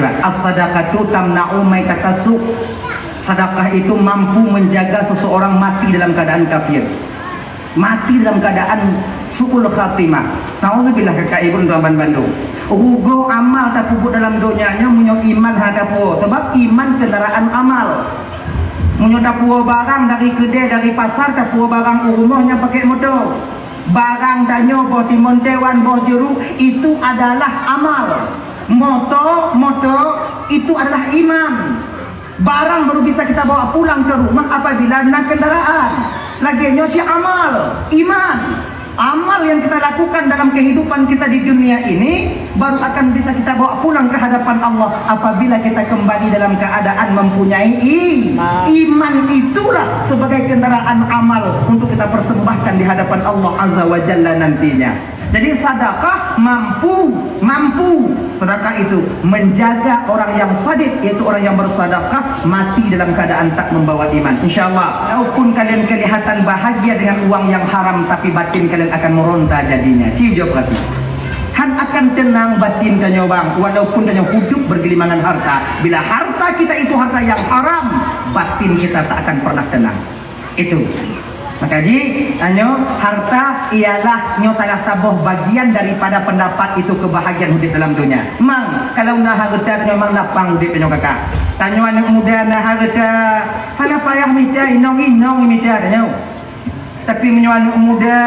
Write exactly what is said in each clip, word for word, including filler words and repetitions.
"As-sadaqatu tamna'u maitatas su'." Sedekah itu mampu menjaga seseorang mati dalam keadaan kafir. Mati dalam keadaan su'ul khatimah. Nauzubillah, kakak ibu dan tuan bandum. Rugoe amal tapeubuet dalam donya nyoe meunyoe iman hana tapuwoe. Sebab iman kendaraan amal. Meunyoe tapuwoe barang dari keudè, dari pasar, tapuwoe barang u rumoh nyan pakèk moto. Barang tanyoe boh timun dewan, boh jeruk, itu adalah amal. Moto, moto, itu adalah iman. Barang baru bisa kita bawa pulang ke rumah apabila na kendaraan. Lagèe nyoe cit amal, iman. Amal yang kita lakukan dalam kehidupan kita di dunia ini baru akan bisa kita bawa pulang ke hadapan Allah apabila kita kembali dalam keadaan mempunyai i-, iman. Itulah sebagai kendaraan amal untuk kita persembahkan di hadapan Allah Azza wa Jalla nantinya. Jadi, sedekah mampu, mampu. Sedekah itu menjaga orang yang sadiq, yaitu orang yang bersedekah, mati dalam keadaan tak membawa iman. Insya Allah, walaupun kalian kelihatan bahagia dengan uang yang haram, tapi batin kalian akan meronta jadinya. Ci jaweueb hati. Han akan tenang batin tanyoe bang, walaupun tanyoe hidup bergelimangan harta. Bila harta kita itu harta yang haram, batin kita tak akan pernah tenang. Itu. Maka jih, tanyoe, harta ialah nyoe salah saboh bagian daripada pendapat itu kebahagiaan hidup dalam dunia. Mang, kalau na harta, tanyoe mang lapang hidup tanyoe kakak. Tanyoe aneuk muda na harta, hana payah mita, inong-inong mita tanyoe. Tapi meunyoe aneuk muda,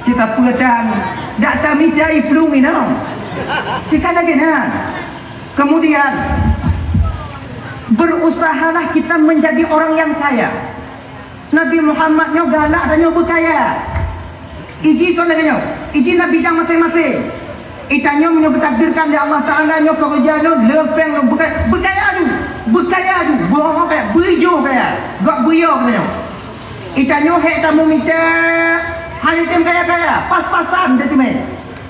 cita peutan, dak tamita iplueng inong. Cika lagèe nyan. Kemudian, berusahalah kita menjadi orang yang kaya. Nabi Muhammad nyoe galak dan nyoe beukaya. Iji kon lagèe nyoe, iji na bidang maséng-maséng. Itanyoe meunyoe geutakdirkan lé Allah Taala nyoe keureuja nyoe leupeng nyoe beukaya, beukaya aju, beukaya aju, boh kaya, beuijo kaya, gak beuyo kaya nyoe. Itanyoe hék tamumita, hana tem kaya-kaya, pas-pasan teumé.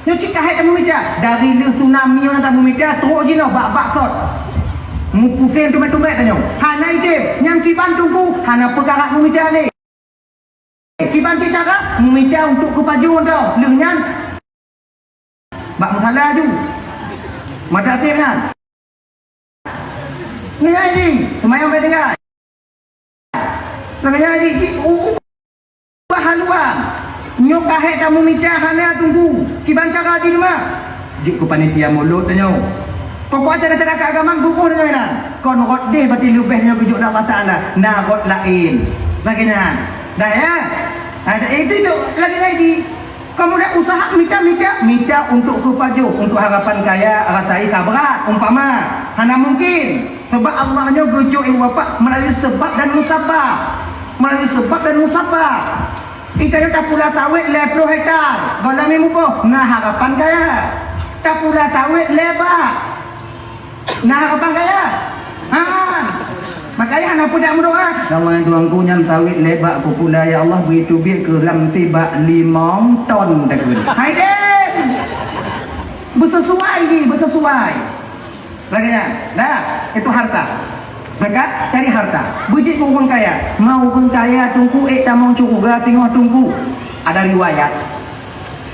Nyoe cit ka hék tamumita, dari lheueh tsunami nyoe na tamumita, trok jinoe bak-bak sot. Mupuseng teumé-teumé tanyoe. Hana ideh, nyang kiban teungku, hana peukarat mumita lé. Kiban cit cara, mumita untuk keupajoh tau. Lheueh nyan, bak musala aju. Mata até nyan. Nyan jih, seumayang bak tinggai. Lagèe nyan jih, jih, ubah haluan. Nyoe ka hék tamumita hana teungku. Kiban cara jih teuma. Jok keu panitia mulod tanyoe. Pokok acara-acara keagamaan bubuih tanyoe inan. Kon rot deh berarti leubeh nyoe geujok lé Allah Taala. Na rot laén. Lagèe nyan. Dah ya? Ha, itu, itu lagèe nyan jih. Kamoe dak usaha mita-mita, mita untuk keupajoh, untuk harapan kaya, rasai ka brat, umpama. Hana mungkin. Sebab Allah nyoe geujok ilmu Bapak melalui sebab dan musabab. Melalui sebab dan musabab. Itanyoe tapula sawét lhèe ploh hektar, goh lom muboh, na harapan kaya. Tapula sawét lhèe bak. Na harapan kaya? Ha. Makanya hana peudak meudoa. Kawan tuanku nyang sawét lhèe bak kupula, ya Allah, beri teubiet keu lam sibak limong ton takheun. Hai den. Beusesuai jih, beusesuai. Lagèe nyan. Dah, itu harta. Maka cari harta. Beujeuet keu ureueng kaya. Mau ureueng kaya teungku ék tamong syeuruga teungoh teungku. Ada riwayat.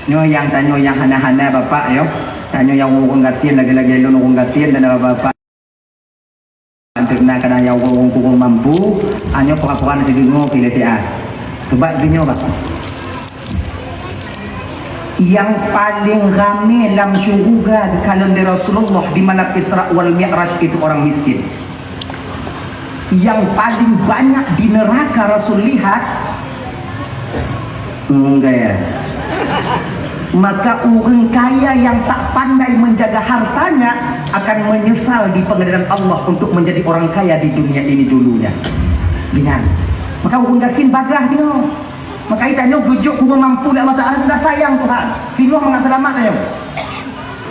Nyoe nyang tanyoe nyang hana-hana bapak yo. Tanyoe nyang ureueng gasien lagèe-lagèe lôn ureueng gasien dan bapak. Anteuk na kadang nyang ureueng kurang mampu, anyoe pura-pura na deungoe pih lé siat. Sebab geutanyoe bapak. Yang paling ramé lam syeuruga dikalon lé Rasulullah di malam Isra wal Mi'raj itu orang miskin. Yang paling banyak di neraka Rasul lihat, hmm, gaya. Maka ureueng kaya yang tak pandai menjaga hartanya akan menyesal di pengadilan Allah untuk menjadi orang kaya di dunia ini dulunya. Ingat. Maka ureueng gasien bagaih nyoe. Maka itanyoe geujok kubu mampu lé Allah Taala, teuka sayang Tuhan. Singoh mangat seulamat tanyoe.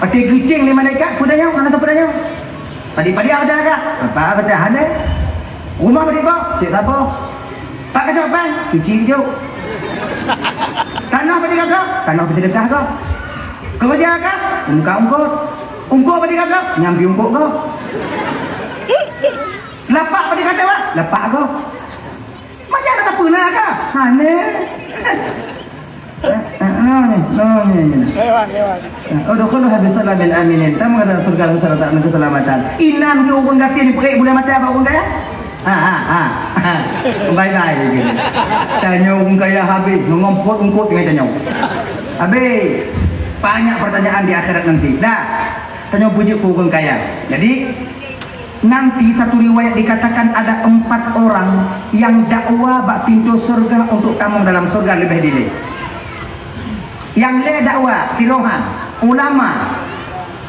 Watèe geucéng lé malaikat, peue tanyoe, hana tapeue tanyoe. Padé-padé ada ka? Apa kata hana? Rumah padé boh? Cek saboh. Pak kacau ban? Cuci jok. Tanah padé ka? Tanah padé ka? Keureuja ka? Ungkot-ungkot. Ungkot padé ka? Nyampi ungkot ka? Lapak padé ka, Pak? Lapak ka? Macam kata pernah ka? Hana. Ah, nah, nah, nah, nah. Lewat, lewat. Ah, udkhuluha bisalamin aminin. Tamat dalam surga serta dengan keselamatan. Inan keu ureueng gasien peurek buleuen mata bak ureueng kaya? Ha, ha, ha, ha. Bye-bye lagi. Tanyoe ureueng kaya habéh, meungompot-ungkot dengan tanyoe. Habéh. Banyak pertanyaan di akhirat nanti. Dah. Tanyoe peujeuet keu ureueng kaya. Jadi, nanti satu riwayat dikatakan ada empat orang yang dakwa bak pintoe syurga untuk tamong dalam syurga leubeh dilée. Nyang lhée dakwa, tirohan, ulama.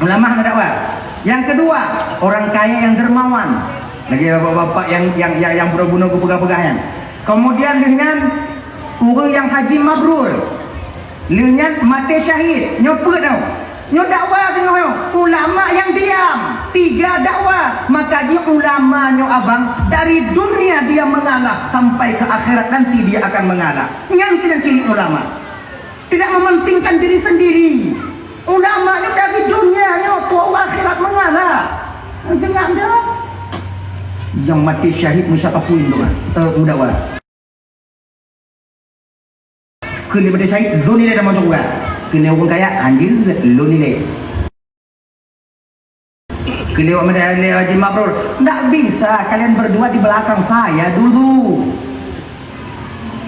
Ulama hana dakwa. Yang kedua, orang kaya yang dermawan. Lagi bapak-bapak yang, yang, yang, yang bunoe-bunoe geupeugah-peugah nyan. Kemudian lheueh nyan, ureueng nyang haji mabrur. Lheueh nyan maté syahid. Nyoe peue tau? Nyoe dakwa teungoh nyoe. Ulama nyang diam. Tiga dakwa. Maka jih ulama nyoe abang, dari dunia dia mengalah, sampai ke akhirat nanti dia akan mengalah. Nyan keuh nyang ciri ulama. Tidak mementingkan diri sendiri. Ulama nyoe dari dunia nyoe, tuwoe akhirat mengalah. Teuingat dah. Nyang maté syahid musyafakuin tu kan. Eh, mudakwa. Keu lé maté syahid, lôn ilée tamong syeuruga. Keu lé ureueng kaya, hanjeuet, lôn ilée. Keu lé awak maté, lé Haji Mabrur, ndak bisa kalian berdua di belakang saya dulu.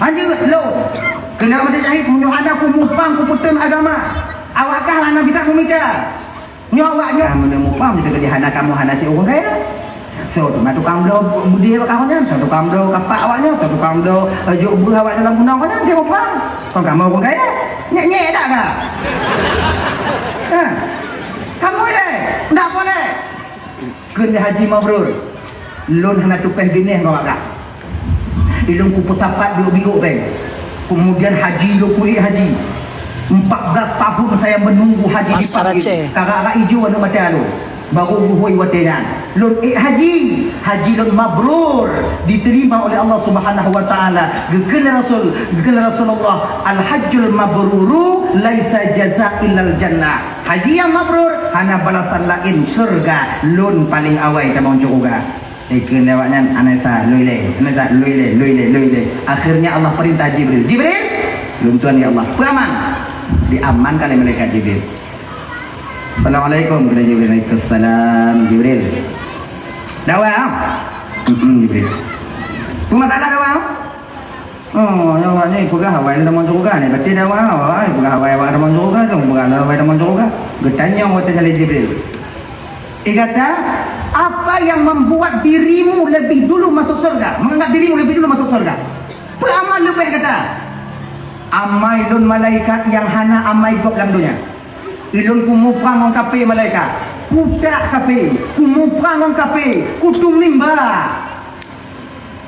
Hanjeuet lôn. Keu lé awak maté syahid, meunyoe hana kumupang, kupeuteun agama, awak kah hana bisa meumita. Nyoe awak nyoe, ah, meunyoe mupang, meunyoe hana kamoe hana cit ureueng kaya. Soe teuma tukang bloe beudé awak nyan, soe tukang bloe kapak awak nyan, soe tukang bloe, eh, jok beuh awak dalam gunong awak nyan, dia mupang. Kon kamoe ureueng kaya. Nyek-nyek dak ka? Ha. Kamoe ilée, ndak boleh. Kheun Haji Mabrur, lôn hana tupéh binéh ngon awak kah. Ilôn kupeusapat duek bingok beng. Kemudian haji lôn kuék haji. Empat belas tahun saya menunggu haji dipanggil. Karap-karap ijo aneuk mata lôn. Baru geuhôi watée nyan. Lôn ék haji. Haji lôn mabrur. Diterima oleh Allah Subhanahu wa Taala. Geukheun Rasul, geukheun Rasulullah, "Al-hajjul mabruru laisa jaza illal jannah." Haji nyang mabrur hana balasan laén syeuruga, lôn paleng awai tamong syeuruga. Dikheun lé awak nyan, "Anesa, lui lé, Anesa, lui lé, lui lé, lui lé." Akhirnya Allah perintah Jibril, "Jibril, lôn tuan ya Allah, peuaman." Diamankan lé malaikat Jibril. "Assalamualaikum," kata Jibril. "Waalaikumsalam, Jibril." "Dakwa, ah?" "Hmm, Jibril." "Peue masalah dakwa, ah?" "Oh, nyoe awak nyoe peugah awai tamong syeuruga nyoe, berarti dah awai, awai peugah awai awak tamong syeuruga tu, peugah awai tamong syeuruga." Geutanyong watée nyan lé Jibril. Gata, apa yang membuat dirimu lebih dulu masuk surga, menganggap dirimu lebih dulu masuk surga? Peue amai leubeh gata? Amai lôn malaikat nyang hana amai gob lam donya. Ilôn kumuprang ngon kafé malaikat. Kutak kafé, kumuprang ngon kafé, kutumeumba.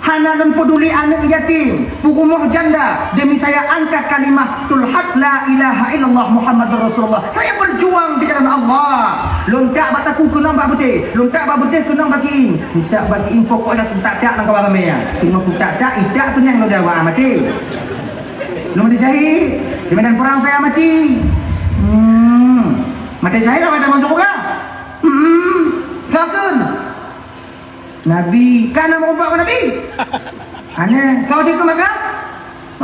Hana lôn peuduli aneuk yatim, peurumoh janda, demi saya angkat kalimatul haq la ilaha illallah Muhammadur Rasulullah. Saya berjuang di jalan Allah. Lôn tak bak takue keunong bak beuteh, lôn tak bak beuteh keunong bak kieng. Kutak bak kieng pokok dah kutak-tak lam kawan ramé nyan. Teuma kutak-tak, itak tu nyang lôn dawa maté. Lôn maté syahid, di medan perang saya mati. Hmm. Maté syahid awai tamong syeuruga? Hmm. Soe kheun? Nabi, ka na meurumpok ngon Nabi? Hana, kau siku maka?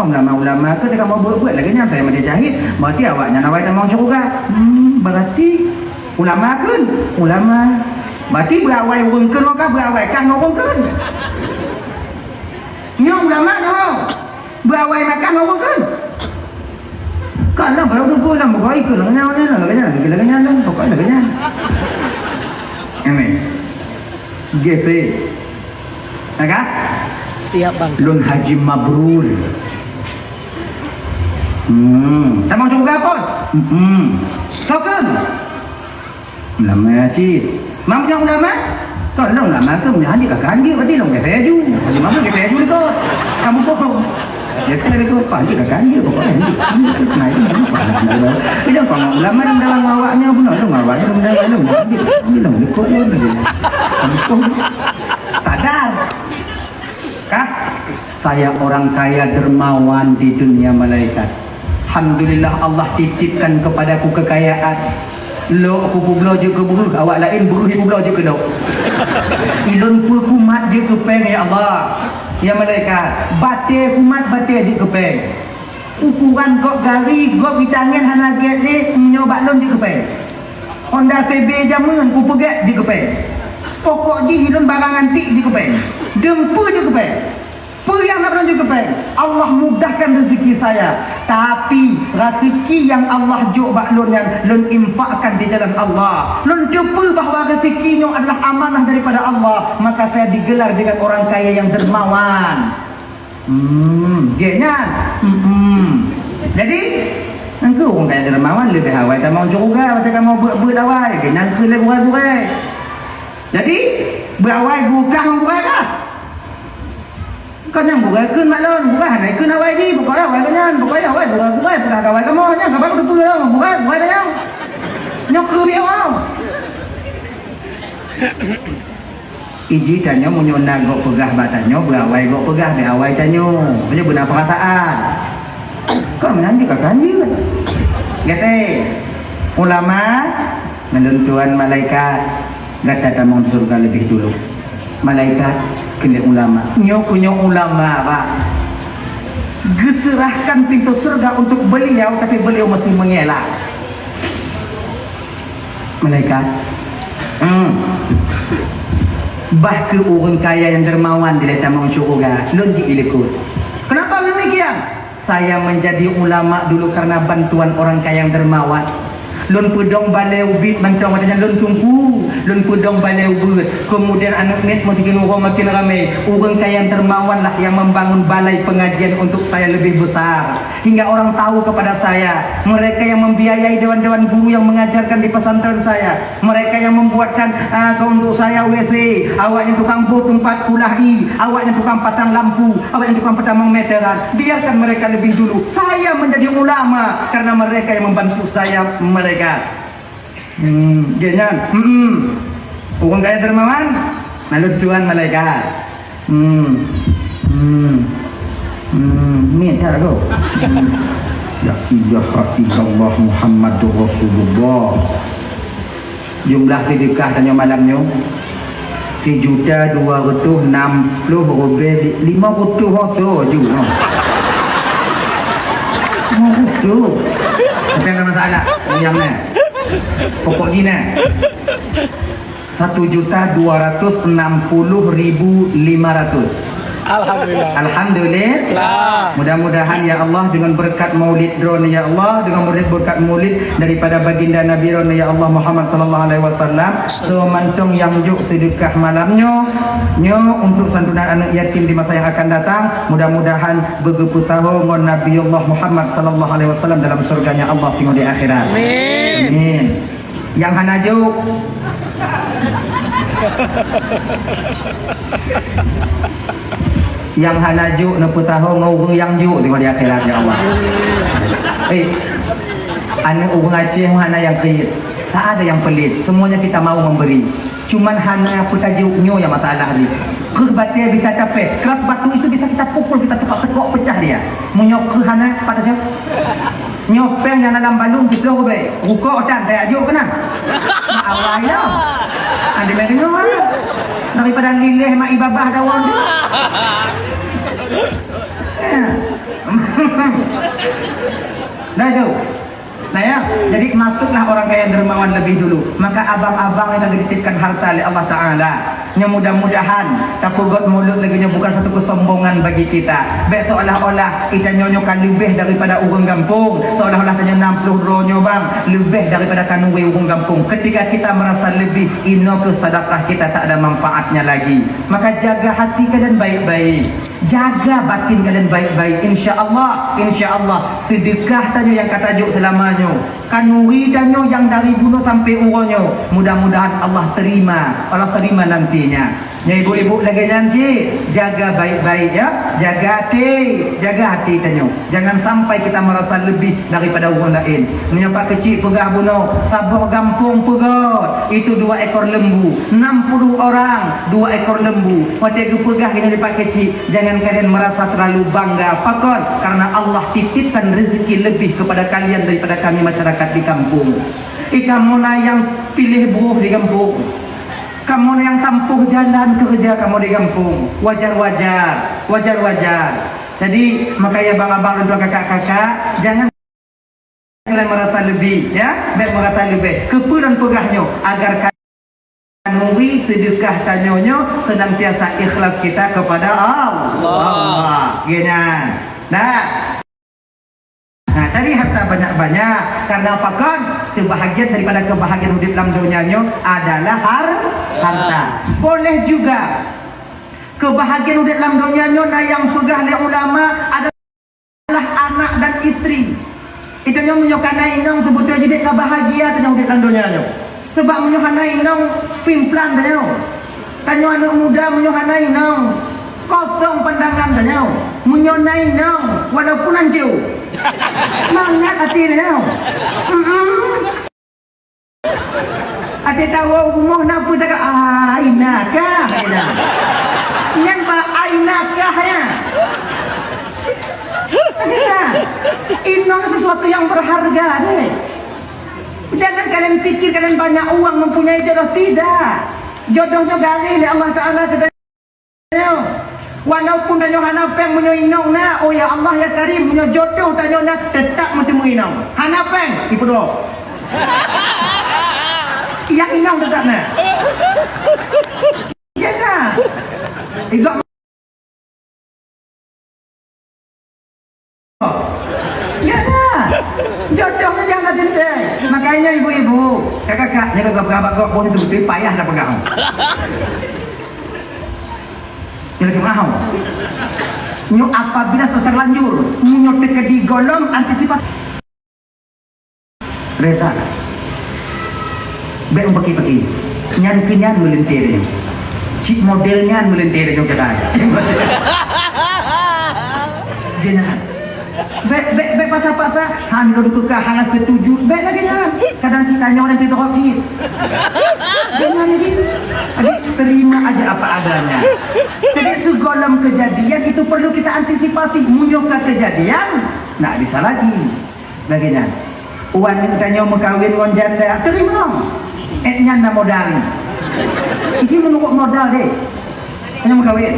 Ulama-ulama kheun ka meubuet-buet lagée nyan, saya maté syahid, berarti awak nyan awai tamong syeuruga. Hmm, berarti ulama kheun, ulama. Berarti beuawai ureueng kheun ka beuawai kah ngon ureueng kheun. Nyoe ulama nyoe. Beuawai makan ngon ureueng kheun. Kan lam barang tubuh lam beugai keu lagée nyan, lagée nyan, lagée nyan, lagée nyan, pokok lagée nyan. Amin. Geupe. Agak? Siap, Bang. Lôn haji mabrur. Hmm. Tamong syeuruga pon? Hmm. Soe kheun? Ulama cit. Mam nyang ulama? Kon lôn ulama tu, meunyoe hanjeuet ka hanjeuet, berarti lôn geupeu laju. Haji Mabrur geupeu laju likot. Kamu bohong. Ya, kan likot, Pak, hanjeuet ka hanjeuet, pokoknya hanjeuet. Hanjeuet tu, nah, itu hanjeuet, Pak. Tidak, Pak, ulama yang dalam awaknya, bunuh, lôn awaknya, lôn dalam, lôn hanjeuet. Hanjeuet, lôn likot, lôn. Kamu bohong. Sadar. Kah? Saya orang kaya dermawan di dunia malaikat. Alhamdulillah, Allah titipkan kepadaku kekayaan. Lok kupeubloe jeuet keu beuh, awak laén beuh ipeubloe jeuet keu lok. Ilôn peukumat jeuet keu péng, ya Allah. Ya malaikat, batée kumat batée jeuet keu péng. Ukuran gob gari, gob geutangen hana gét lé, meunyoe bak lôn jeuet keu péng. Honda C B jameun kupeugét jeuet keu péng. Pokok jih lôn barang antik jeuet keu péng. Dum peue jeuet keu péng. Peue nyang na lôn jeuet keu péng? Allah mudahkan rezeki saya. Tapi, rezeki nyang Allah jok bak lôn nyan, lôn infakkan di jalan Allah. Lôn teupeue bahwa rezeki nyoe adalah amanah daripada Allah, maka saya digelar dengan orang kaya yang dermawan. Hmm, gét nyan. Hmm. Jadi, nyan keuh ureueng kaya dermawan leubeh awai tamong syeuruga, watèe kamoe beuet-beuet awai, gét nyan keuh lé gurèe-gurèe. Jadi, beuet awai gurèe kah ngon gurèe kah? Kon nyan gurèe kheun mak lôn, gurèe hana kheun awai jih, pokoknya awai gét nyan, pokoknya awai gurèe-gurèe, peugah keu awai kamoe, nyan ka ban teupeue lom, gurèe, gurèe nyan. Nyoe keuh biôh. Iji tanyoe meunyoe na gob peugah bak tanyoe, beuawai gob peugah bak awai tanyoe. Meunyoe beuna peurataan. Kon meunan jeuet ka kan jeuet. Gata ulama, ngon lôn tuan malaikat, gata tamong syeuruga leubeh dulu. Malaikat keu lé ulama. Nyoe keu nyoe ulama, Pak. Geuseurahkan pintoe syeuruga untuk beliau, tapi beliau masih mengelak. Malaikat. Hmm. Bah keu ureueng kaya nyang dermawan dilèe tamong syeuruga, lôn jilikot. Kenapa demikian? Saya menjadi ulama dulu karena bantuan orang kaya yang dermawan. Lôn peudong balèe ubit mantong watèe nyan lôn teungku, lôn peudong balèe ubit. Kemudian aneuk miet makin uroe makin ramè. Ureueng kaya yang dermawan lah yang membangun balai pengajian untuk saya lebih besar. Hingga orang tahu kepada saya, mereka yang membiayai dewan-dewan guru yang mengajarkan di pesantren saya, mereka yang membuatkan, ah, untuk saya W C, awaknyan tukang buet teumpat kulah ie, awaknyan tukang pasang lampu, awaknyan tukang peutamong meteran. Biarkan mereka lebih dulu. Saya menjadi ulama karena mereka yang membantu saya, mereka. Hmm, gét nyan. Hmm. Ureueng kaya dermawan, lalu tuan malaikat. Hmm. Hmm. Hmm. Ni tak tu. Hmm. La ilaha illallah Muhammadur Rasulullah. Jumlah sedekah tanyoe malam nyoe sijuta dua ratus enam puluh ribèe lima ratus oto ju. Lima ratus. Tapi ada masalah. Yang ni. Pokok jih nah. Satu juta dua ratus enam puluh ribu lima ratus. Alhamdulillah. Alhamdulillah. Lah. Mudah-mudahan ya Allah dengan berkat maulid droeneuh ya Allah, dengan berkat, berkat maulid daripada baginda Nabi droeneuh ya Allah Muhammad sallallahu alaihi wasallam, soe mantong nyang jok sedekah malam nyoe, nyoe untuk santunan aneuk yatim di masa yang akan datang, mudah-mudahan beugeupeusaho ngon Nabiullah Muhammad sallallahu alaihi wasallam dalam surganya Allah teungoh di akhirat. Amin. Amin. Nyang hana jok. Nyang hana jok neupeusaho ngon ureueng nyang jok teungoh di akhirat, ya Allah. Eh, aneuk ureueng Aceh hana nyang kriet. Tak ada yang pelit. Semuanya kita mau memberi. Cuman hana peutajok nyoe nyang masalah ni. Keuh batèe bisa tapéh, keras batu itu bisa kita pukul, kita tukak-tekok pecah dia. Meunyoe keuh hana, pat tajok. Nyoe péng nyang dalam balum siplôh ribèe. Rukok tan, tajak jok keunan. Awai lah. Ada mai deungoe. Daripada lileh mak ibabah dawan tu. Ya. Dah tu. Nah ya, jadi masuklah orang kaya dermawan lebih dulu. Maka abang-abang yang dititipkan harta oleh Allah Ta'ala. Nyoe mudah-mudahan tapeugot mulod lagèe nyoe bukan satu kesombongan bagi kita. Bèk seolah-olah kita nyoe nyoe ka leubeh daripada ureueng gampông, seolah-olah tanyoe nam ploh droe nyoe bang leubeh daripada khanuri ureueng gampông. Ketika kita merasa lebih, inoe keuh sedekah kita tak ada manfaatnya lagi. Maka jaga hati kalian baik-baik. Jaga batin kalian baik-baik. Insya Allah, insya Allah, sedekah tanyoe nyang ka tajok seulama nyoe. Khanuri tanyoe nyang dari bunoe sampai uroe nyoe, mudah-mudahan Allah terima, Allah terima nantinya. Nyoe ibu-ibu lagèe nyan cit, jaga baik-baik ya, jaga até, jaga até tanyoe. Jangan sampai kita merasa lebih daripada ureueng laén. Meunyoe Pak Keuchik peugah bunoe, saboh gampông peugah, itu dua ekor lembu, enam puluh orang, dua ekor lembu. Watèe geupeugah nyan lé Pak Keuchik, jangan kalian merasa terlalu bangga. Pakon? Karena Allah titipkan rezeki lebih kepada kalian daripada kami masyarakat di kampung. Ih, kamoe na nyang piléh buruh di gampông. Kamoe na nyang tampoh jalan keureuja kamoe di gampông. Wajar-wajar, wajar-wajar. Jadi, makanya abang-abang dan kakak-kakak, jangan kalian merasa lebih, ya, baik merasa lebih. Kepeue lôn peugah nyoe, agar khanuri sedekah tanyoe nyoe senantiasa ikhlas kita kepada Allah. Allah. Ya, nyan. Nah. Nah, cari harta banyak-banyak. Karena apa kon? Sebahagian daripada kebahagiaan hidup dalam dunia nyoe adalah har-, harta. Boleh juga kebahagiaan hidup dalam dunia nyoe na yang peugah lé ulama adalah anak dan istri. Tanyoe meunyoe ka na inong, seubeutôi jih dek ka bahagia tanyoe udeb lam donya nyoe. Sabab meunyoe hana inong, pimplan tanyoe. Tanyoe aneuk muda meunyoe hana inong, kosong pandangan tanyoe. Meunyoe na inong, walaupun hancô, mangat até tanyoe. Mm-mm. Até tawoe u rumoh na peue taga, "Ai nakah," kata. Nyan ba ai nakah, ya. Iya. Inong sesuatu yang berharga, deh. Jangan kalian pikir kalian banyak uang, mempunyai jodoh, tidak. Jodoh nyoe garéh lé Allah Taala keu tanyoe. Walaupun tanyoe hana péng, meunyoe inong na, oh ya Allah ya Karim, meunyoe jodoh tanyoe na, tetap meuteumé inong. Hana péng, ipeuduek. Nyang inong tetap na. Ya kan? Igok Ya lah. Jodoh saja nak tentang. Makanya ibu-ibu, kakak-kakak, ni kakak peugah bak gok pun tu, tapi payah dah peugah. Ni lagi mahal. Nyoe apabila sudah terlanjur, nyoe teukeudi golom antisipasi. Reda. Bèk meupaké-paké. Nyan keu nyan meuleuntè nyoe. Cit model nyan meuleuntè nyoe keukai. Geuh nyan. Bèk, bèk, bèk paksa-paksa. Han lôn keu ka hana keutuju. Bèk lagèe nyan. Kadang cit tanyoe nyang teudrob cit. Geuh nyan lagèe. Jadi, terima aja apa adanya. Jadi, segolom kejadian itu perlu kita antisipasi. Meunyoe ka kejadian, ndak bisa lagi. Lagèe nyan. Wan tanyoe meukawen ngon janda, teurimong. Eh, nyan na modal. Iji meunurot modal deh. Tanyoe meukawen.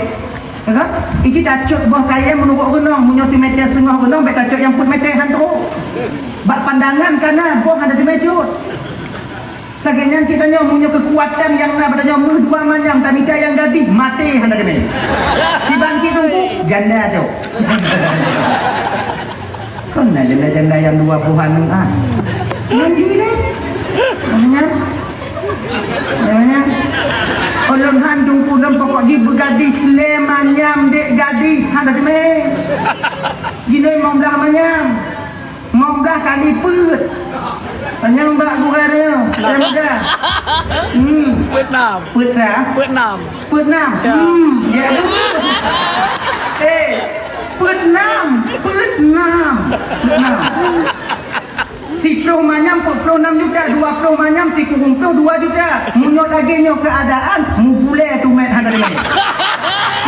Ya kan? Iji tacot boh kayèe meunurot gunong, meunyoe timètè seungoh gunong, bèk tacot nyang peuet mètè han trôk. Bak pandangan ka na boh hana timè cut. Lagèe nyan cit tanyoe, meunyoe keukuatan nyang na bak tanyoe meuh dua manyam, tamita nyang gadih, maté hana teumé. Kiban cit teungku, janda cok. Kon na janda-janda nyang dua boh anu, ah. Nyan jih lé. Namanya? Namanya? Ulôn han teungku lôn pokok jih beugadih lé manyam dek gadih, hana teumé. Jinoe limong blah manyam. Limong blah kali peuet. Tanyong bak gurèe nyoe. Gurèe muda. Hmm. Peuet nam. Peuet sa? Peuet nam. Peuet nam. Ya. Hmm, ya betul. Eh, peuet nam. Peuet nam. Peuet nam. Siplôh manyam peuet plôh nam juta, dua plôh manyam sikureueng plôh dua juta. Meunyoe lagèe nyoe keuadaan, mubulèe tumèt hana teumé.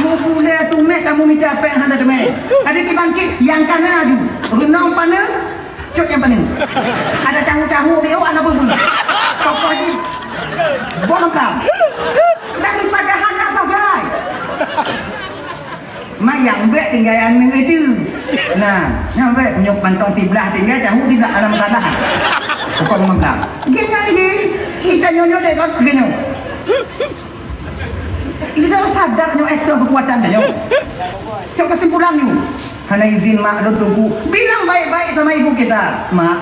Mubulèe tumèt kamoe mita pèng hana teumé. Jadi kiban cit nyang ka na aju. Reunong paneuk, Cok nyang paneuk. Ada cahu-cahu, biôh, ada beubu. Tokoh jih. Boh lengkap. Daripada hana sagai. Mayang bèk tinggai aneuk itu. Nah, nyang bèk meunyoe mantong siblah tinggai, cahu tidak alam tanah. Pokok lengkap. Gini, gini. Kita nyonyo dek kau, gini. Ilèe sadar nyoe, eh, keukuatan nyoe. Cok kesimpulan nyoe. Hana izin mak lôn teungku. Bilang baik-baik sama ibu kita. Mak,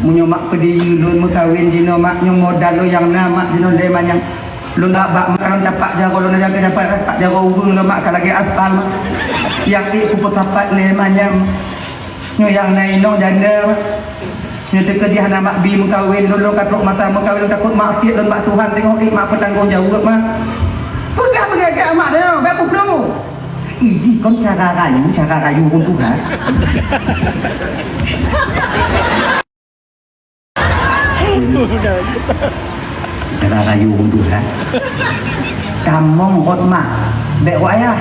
meunyoe mak peudiyeu lôn meukawen jinoe mak, nyoe modal lôn nyang na mak jinoe lé manyam. Lôn bak mak kalon tapak jaroe lôn, nyang keu tapak jaroe ureueng lôn mak ka lagèe aspal mak. Nyang ék kupeusapat lé manyam. Nyoe nyang na inong janda. Nyoe teukeudi hana mak bi meukawen, lôn lôn ka trok masa meukawen, lôn takot maksiet lôn bak Tuhan, teungoh ék mak peutanggong jaweueb mak. Peugah meugagak mak nyoe, bèk peuploh. Iji kon cara rayu, cara rayu ureueng tuha. Cara rayu ureueng tuha. Tamong rot mak, bèk rot ayah.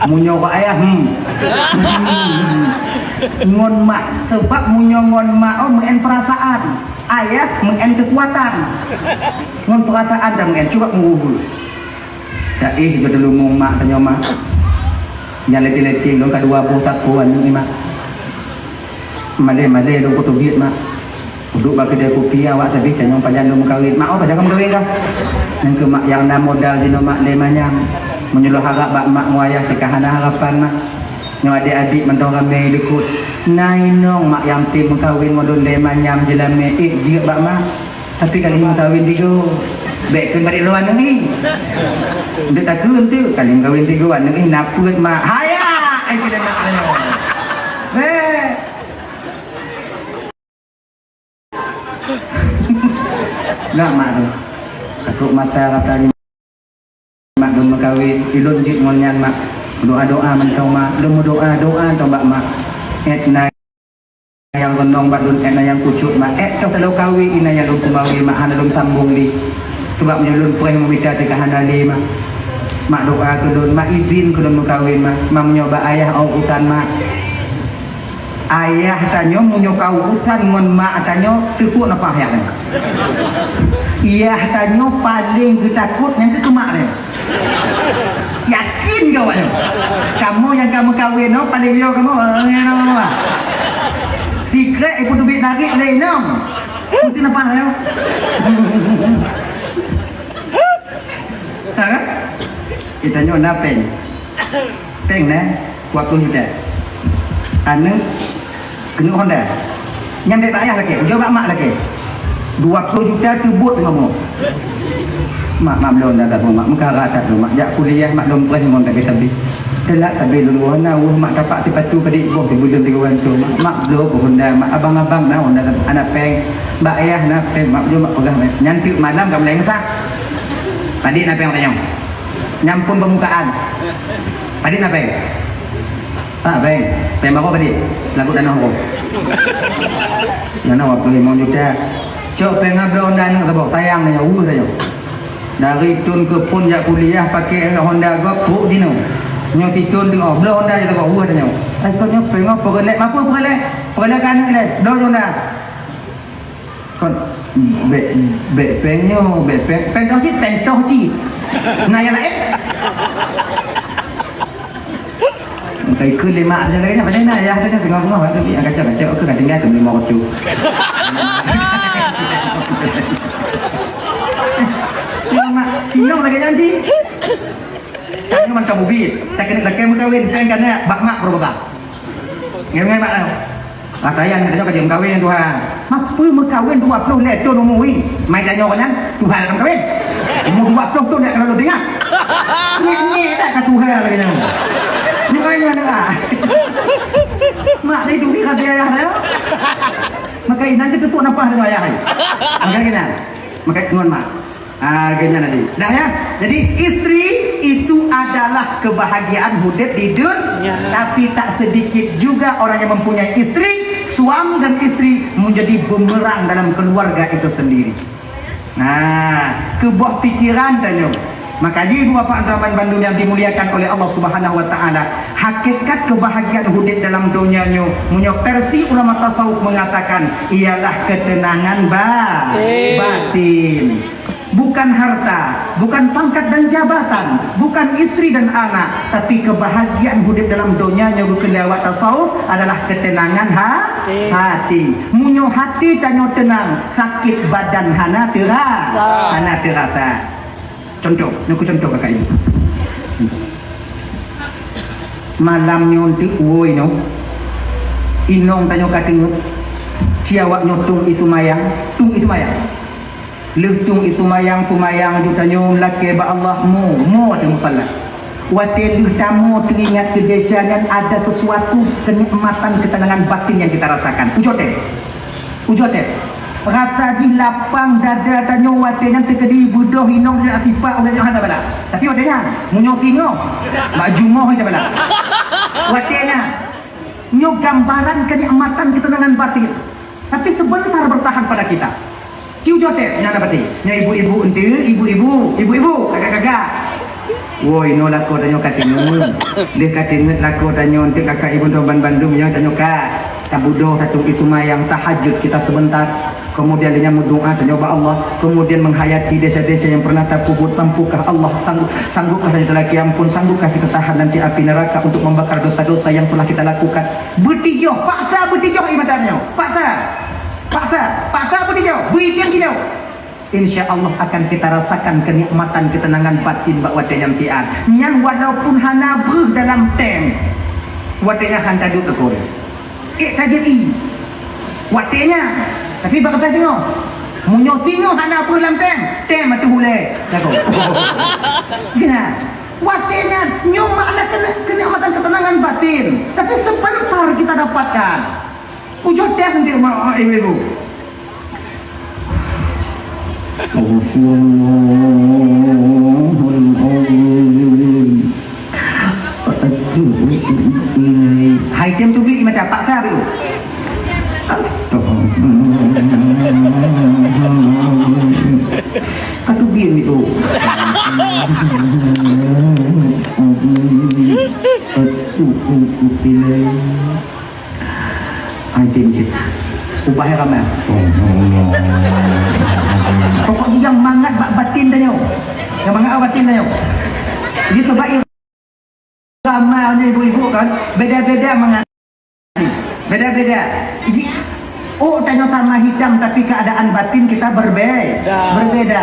Meunyoe rot ayah, hmm. Hmm. Ngon mak, sabab meunyoe ngon mak, oh, meu'en peurasaan. Ayah meu'en keukuatan. Ngon peurasaan dah meu'en, cuba meuhubung. Taéh geuteulumong mak tanyoe mak. Nyang leti-leti lôn ka dua boh tako aneuk nyoe, Mak. Malée-malée lôn kuteubiet, Mak. Duek bak keudée kupi awak, tapi tanyong pajan lôn meukawen. Mak, oh, pajan ka meukawen kah? Nyan keuh, Mak, nyang na modal jinoe, Mak, lé manyam. Meunyoe lôn harab bak mak ngon ayah, cit ka hana harapan, Mak. Nyoe adék-adék mantong ramé likot. Na inong, Mak, nyang tem meukawen ngon lôn lé manyam jeulamé, ék jeuet bak mak. Tapi ka lheueh meukawen tigo. Bék kheun bak lôn aneuk nyoe. Ndeuk takheun teuh, ka lheueh meukawen tigo aneuk nyoe na peuet, Mak. Haya! Eh, kena mak nyoe. Bék. Lah, mak tu. Takot mata rata ni. Mak lôn meukawen, ilôn jeuet ngon nyan, Mak. Doa-doa mantong, Mak. Lôn meudoa, doa mantong bak mak. Ék na nyang keunong bak lôn, ék na nyang kucok, Mak. Ék toh talôn kawen, inan nyang lôn peumawe, Mak, hana lôn sambong lé. Sabab meunyoe lôn preh meumita cit ka hana lé, Mak. Mak doa keu lôn, Mak, idhin keu lôn meukawen, Mak. Mak, meunyoe bak ayah urosan, Mak. Ayah tanyoe meunyoe ka urosan ngon mak tanyoe, teupok nafah ayah tanyoe. Ayah tanyoe paleng geutakot nyang keu mak tanyoe. Yakin keu awak nyoe. Kamoe nyang ka meukawen nyoe paleng yo kamoe. Sikrek ipeuteubiet narit lé inong. Mungkin nafah ayah. Ha kan? Kita nyoe na péng. Péng na dua ploh juta. Aneuk keuneuk Honda. Nyan bèk bak ayah lakèe, ujoe bak mak lakèe. Dua ploh juta teubot teungoh bunoe. Mak, mak bloe Honda saboh, mak. Meukara that lôn, mak. Jak kuliah, mak, lôn preh ngon tabé-tabé. Teulat tabé lôn, na weueh mak tapak sipatu padit boh teubeudeueng tiga ratus, mak. Mak bloe keu Honda, mak. Abang-abang na Honda, hana péng. Bak ayah na péng, mak, jom mak peugah péng. Nyan teuk malam ka mulai meusak. Padit na péng tanyong. Nyan phon peumukaan. Padit na péng? Pak, péng. Péng barô padit? Lagu tanoh barô. Tanoh dua ploh limong juta. Cok péng abloe Honda aneuk saboh, sayang nyoe, uh, nyoe. Dari thôn keu phôn jak kuliah pakai Honda gob, trok jinoe. Nyoe sithôn teungoh, bloe Honda jih saboh, uh, nyoe. Ai, kon nyoe péng apa peureulèe? Mapeue peureulèe? Peureulèe keu aneuk lé, bloe Honda. Kon, bèk, bèk péng nyoe, bèk péng, péng toh cit, péng toh cit. Na nyang laén? Engkai keu lé mak, macam mana, ayah tu, tengok-tengok, tu, yang kacau-kacau, aku dah tinggal tu, lima ratus. Ya, mak, tinggal lagi janji. Tanya macam ubi, tak kena, tak kena meukawen, péng kana, bak mak, berapa? Ngai-ngai mak, ah. Ata nyan tanyoe ka jeuet meukawen, Tuhan. Mapeue meukawen dua ploh lhèe thôn umu, wi? Mai tanyoe nyan, Tuhan ka meukawen. Umu dua ploh thôn jak keunoe teungoh. Nyek-nyek that ka Tuhan lagèe nyan. Nyoe ai nyoe dengar. Mak tadi turi hati ayah dia. Maka inan kita tu nampak dengan ayah ai. Maka kena. Maka ngon mak. Ah, geuhnyan tadi. Dah ya. Jadi istri itu adalah kebahagiaan udép di dunia. Ya. Tapi tak sedikit juga orang yang mempunyai istri, suami dan istri menjadi bumerang dalam keluarga itu sendiri. Nah, keuboh pikiran tanyoe. Maka ibu bapak teman bandum yang dimuliakan oleh Allah Subhanahu wa taala, hakikat kebahagiaan udép dalam dunia nyoe, meunyoe versi ulama tasawuf mengatakan, ialah ketenangan ba-, Batin. Bukan harta, bukan pangkat dan jabatan, bukan istri dan anak, tapi kebahagiaan udép dalam donya nyoe geukheun lé awak tasawuf adalah ketenangan ha-, hati. Meunyoe hati tanyoe teunang, sakét badan hana teura-, hana teurasa. Contoh, nyoe ku contoh kakak ibu. Malam nyoe teuk woe nyoe, inong tanyoe ka teungeut, ci awak nyoe tueng ie seumayang, tueng ie seumayang. Lheueh tueng ie seumayang, seumayang ju tanyoe lakèe bak Allah, mo, mo ateueh musalla. Watèe lheueh tamoe teuingat keu desya nyan ada sesuatu kenikmatan ketenangan batin yang kita rasakan. Ujoe teuh. Ujoe teuh. Rasa jih lapang dada tanyoe watèe nyan teukeudi beudoh inong nyoe sipak ulèe nyoe hana bala. Tapi watèe nyan, meunyoe singoh, bak jumoh hana bala. Watèe nyan, nyoe gambaran kenikmatan ketenangan batin. Tapi sebentar bertahan pada kita. Ci ujoe teuh, nyan dapati. Nyoe ibu-ibu enteuk, ibu-ibu, ibu-ibu, kakak-kakak. Woi, inoe lakoe tanyoe ka teungeut. Lheueh ka teungeut lakoe tanyoe enteuk kakak ibu nyoe ban bandum nyoe tanyoe ka. Tabudoh, tatueng ie seumayang, tahajud kita sebentar. Kemudian dia meudoa tanyoe bak Allah, kemudian menghayati desya-desya yang pernah tapeubuet, mampukah Allah, sanggup, sanggupkah tanyoe talaki ampun, sanggupkah kita tahan nanti api neraka untuk membakar dosa-dosa yang pernah kita lakukan. Beutijoh, paksa beutijoh ié mata tanyoe, paksa, paksa, paksa beutijoh, beuitem tijoh. Insya Allah akan kita rasakan kenikmatan ketenangan batin bak watée nyan pian. Nyan walaupun hana breuh dalam tem, watée nyan han taduek teukur. Ék tajadi. Watée nyan. Tapi bak gata singoh. Meunyoe singoh hana breuh lam tem, tem ateueh ulée. Lagoe. Geuh. Watée nyan, nyoe makna kene-, kenikmatan ketenangan batin. Tapi sebentar kita dapatkan. Ujoe tes nanti, ma-, ibu-ibu. Astagfirullahalazim. Atubu ilaih. Hai, tem teubiet mata paksa tu. Astagfirullah. Ka teubiet ni tu. Atubu ilaih. Anjing cit. Ubah ya ramai. Pokok jih nyang mangat bak batin tanyoe. Nyang mangat bak batin tanyoe. Jadi sebab irama ni ibu-ibu kan, beda-beda mangat. Beda-beda. Jadi, oh, tanyoe sama hitam, tapi keadaan batin kita berbe-, berbeda.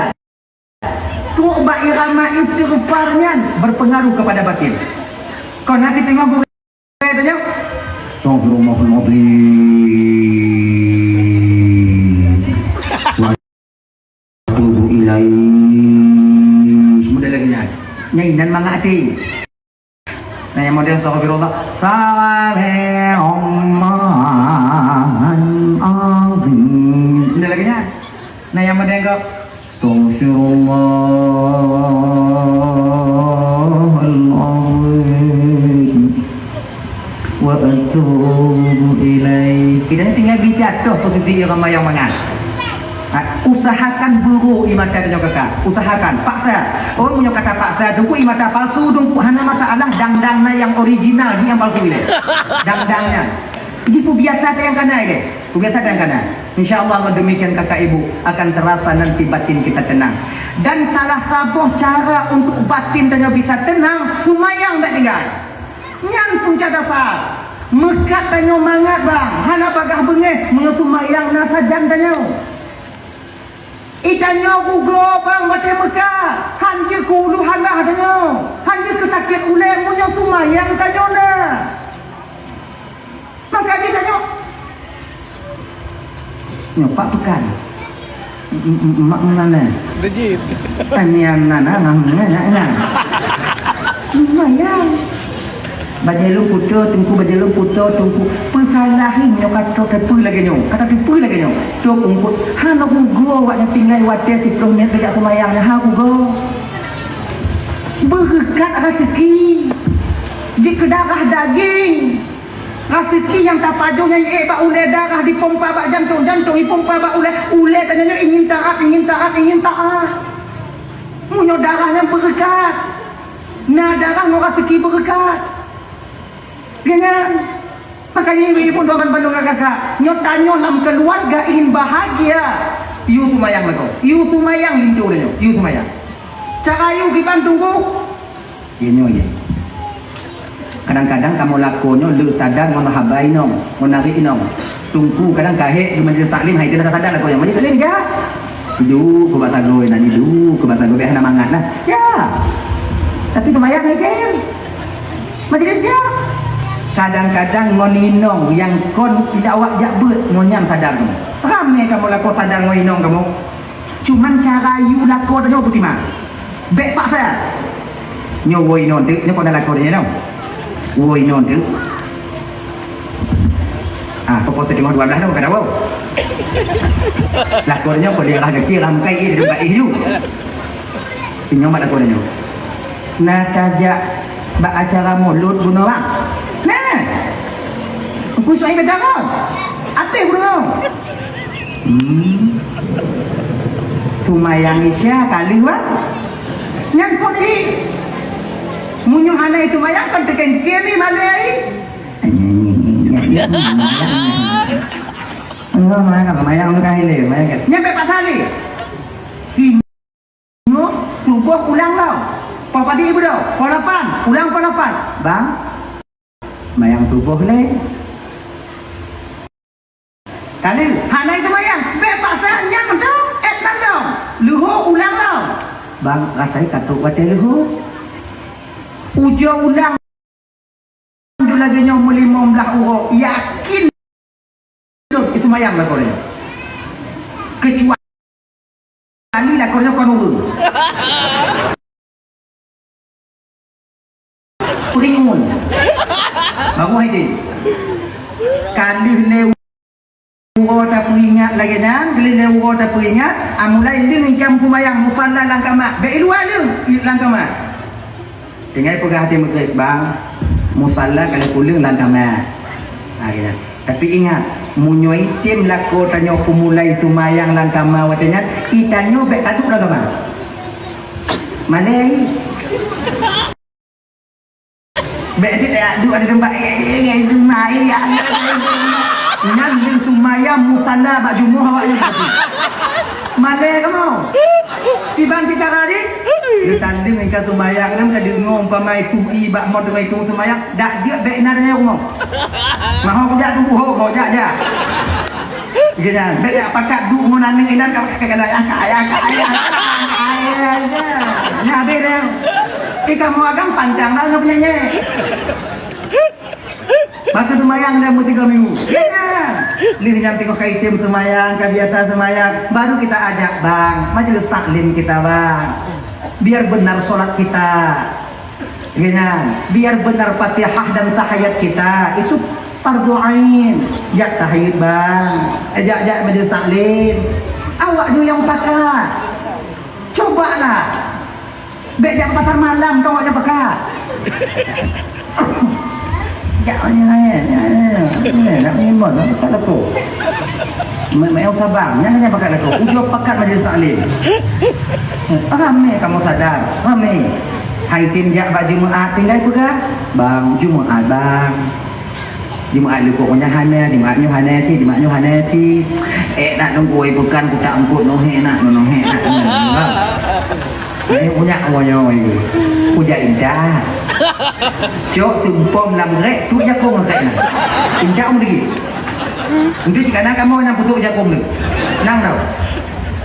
Trok bak irama istighfar nyan berpengaruh kepada batin. Kon hati tengok gurée tanya. Astagfirullahaladzim. Wa atubu ilaih. Model lagi nyan. Nyan inan mangat hati. Nah, nyang model astagfirullah. Astagfirullahalazim. Model lagi nyan. Nah, nyang model kok. Astagfirullahalazim. Wa atubu ilaih. Kita ni tinggal bijak toh posisi irama nyang mangat. Ha, usahakan buru ié mata tanyoe kakak. Usahakan. Paksa. Oh, meunyoe kata paksa, teungku ié mata palsu, teungku hana masalah, dangdang na nyang original, jih nyang palsu ilée. Dangdang nyan. Jih peubiasa nyang kana ilée. Peubiasa nyang kana. Insya Allah, dengan demikian kakak ibu akan terasa nanti batin kita tenang. Dan salah saboh cara untuk batin tanyoe bisa tenang, seumayang bék tinggai. Nyan punca dasar. Meukat tanyoe mangat bang, hana bagaih beungéh meunyoe seumayang na sajan tanyoe. Itanyoe rugoe bang watée meukat, han jeuet keu ulu halah tanyoe, han jeuet keu sakét ulée meunyoe seumayang tanyoe na. Maka jih tanyoe. Nyoe pak peukan. M-, m-, m-, mak meunan eh. Dejit. Tanian nana ngan meunan nyan. Lumayan. Bajée lôn putôh, teungku bajée lôn putôh, teungku. Peusalahi nyoe ka trok teupeu lagée nyoe. Ka teupeu lagée nyoe. Trok teungku. Hana rugoe awak nyoe tinggai watée siplôh menit geujak seumayang nyan, ha rugoe. Beureukat raseuki. Jeuet keu darah daging. Raseuki nyang tapajoh nyan ék bak ulée darah dipompa bak jantong, jantong ipompa bak ulée, ulée tanyoe ingin taat, ingin taat, ingin taat. Meunyoe darah nyan beureukat, na darah ngon raseuki beureukat. Geuhnyan, makajih ibu-ibu doakan bandum kakak, nyoe tanyoe lam keuluwarga ingin bahagia. Yue seumayang lagoe, yue seumayang linto tanyoe, yue seumayang. Cara yue kiban tunggu, Ye nyoe ye. Kadang-kadang kamoe lakoe nyoe le sadar ngon haba inong, ngon nari inong. Teungku kadang ka hék di majlis taklim, hai teuh sadar lakoe nyoe. Majlis taklim jak. Iduek keu bak sagoe nan, iduek keu bak sagoe, biar hana mangat lah. Ya. Tapi seumayang hai teuh. Majlis jak. Kadang-kadang ngon inong nyang kon awak jak beuet, ngon nyan sadar kamoe. Ramé kamoe lakoe sadar ngon inong kamoe. Cuman cara yue lakoe tanyoe peutimang. Bék paksa. Nyoe woe inong teuk, nyoe kona lakoe tanyoe nyoe. Woe inong teuk. Ah, pokok teurimong dua belas tu kada woe. Lakoe tanyoe kona lah gaki lah mukai ih dekat ih ju. Inong mak lakoe tanyoe. Na tajak bak acara mulod bunoe bang. Nah. Engku suai bedangon. Ape bunoe? Hmm. Seumayang Isya ka lheueh, bah. Nyan phon jih. Meunyoe hana seumayang, kon teuken kiri malée. Nyoe mayang apa? Mayang leukai lé, mayang kan. Nyan bèk paksa lé. Singoh suboh ulang lom. Poh padé beudôh, poh lapan, ulang poh lapan. Bang, mayang suboh lé. Kali, hana itu mayang. Bèk paksa nyan mantong, eh, mantong. Leuhô ulang lom. Bang, rasai ka trôk watèe leuhô. Ujoe ulang. Laju lagèe nyoe meulimong blaih uroe, yakin lôn itu mayang lakoe nyoe. Kecuali lakoe nyoe kon ureueng. Peuingat. Baru hai deh. Ka lheueh lé uroe tapeuingat lagèe nyan, ka lheueh lé uroe tapeuingat, ah, mulai lheueh itam seumayang musalla lam kama. Bèk i luwa lheueh, i lam kama. Tinggai peugah até meugreb, "Bang, musalla ka lheueh kuleueng lam kama." Ha, gitu. Tapi ingat, meunyoe item lakoe tanyoe peumulai seumayang lam kama watèe nyan, i tanyoe bèk taduek lam kama. Malèe. Bèk jeuet jak duek di teumpat, eh, eh, eh, seumayang, eh, eh, eh, eh. Nyan lheueh seumayang musalla bak jumoh awak nyan. Malèe kamoe. Kiban cit cara jih? Geutandeng ka seumayang nyan, ka deungoe umpama itu i bak mon teungoh itu seumayang, dak jeuet bèk inan nyan rumoh. Mahôi kujak tuboh, ho, kujak, jak. Geuhnyan, bèk jak pakat duek ngon aneuk inan ka pakat keunan, angkat ayah, angkat ayah, angkat ayah, angkat ayah. Nyan habéh dah. Ih, kamoe agam pantang lah ngon penyanyi. Maka seumayang dah meusigoe minggu. Geuhnyan. Lheueh nyan teungoh ka item seumayang, ka biasa seumayang, baru kita ajak, "Bang, majelis taklim kita, Bang. Biar benar sholat kita." Geuhnyan, biar benar Fatihah dan tahiyat kita, itu fardu ain. Jak tahiyat, Bang. Eh, jak, jak majelis taklim. Awak nyoe nyang pakat. Cobalah. Bèk jak pasar malam, keu awak nyang pakat. Jak, nak minum, nak pakat lakoe. Mak, mak, nyang sabar, nyan nyang pakat lakoe. Ujoe pakat majelis taklim. Ramé kamoe sadar, ramé. Hai tem jak bak Jumaat, tinggai peugah, "Bang, Jumaat, Bang." Jumaat leukoe nyoe hana, Jumaat nyoe hana cit, Jumaat nyoe hana cit. Eh, nak nunggu ai bukan kutak eungkot nohe nak, nohe nak. Nyoe punyak nyoe, nyoe. Kujak intat. Cok seumpom lam rek, tu jakong rek na. Intat um lagi. Untuk cik kana kamoe nyang putuk jakong tu. Nang tau.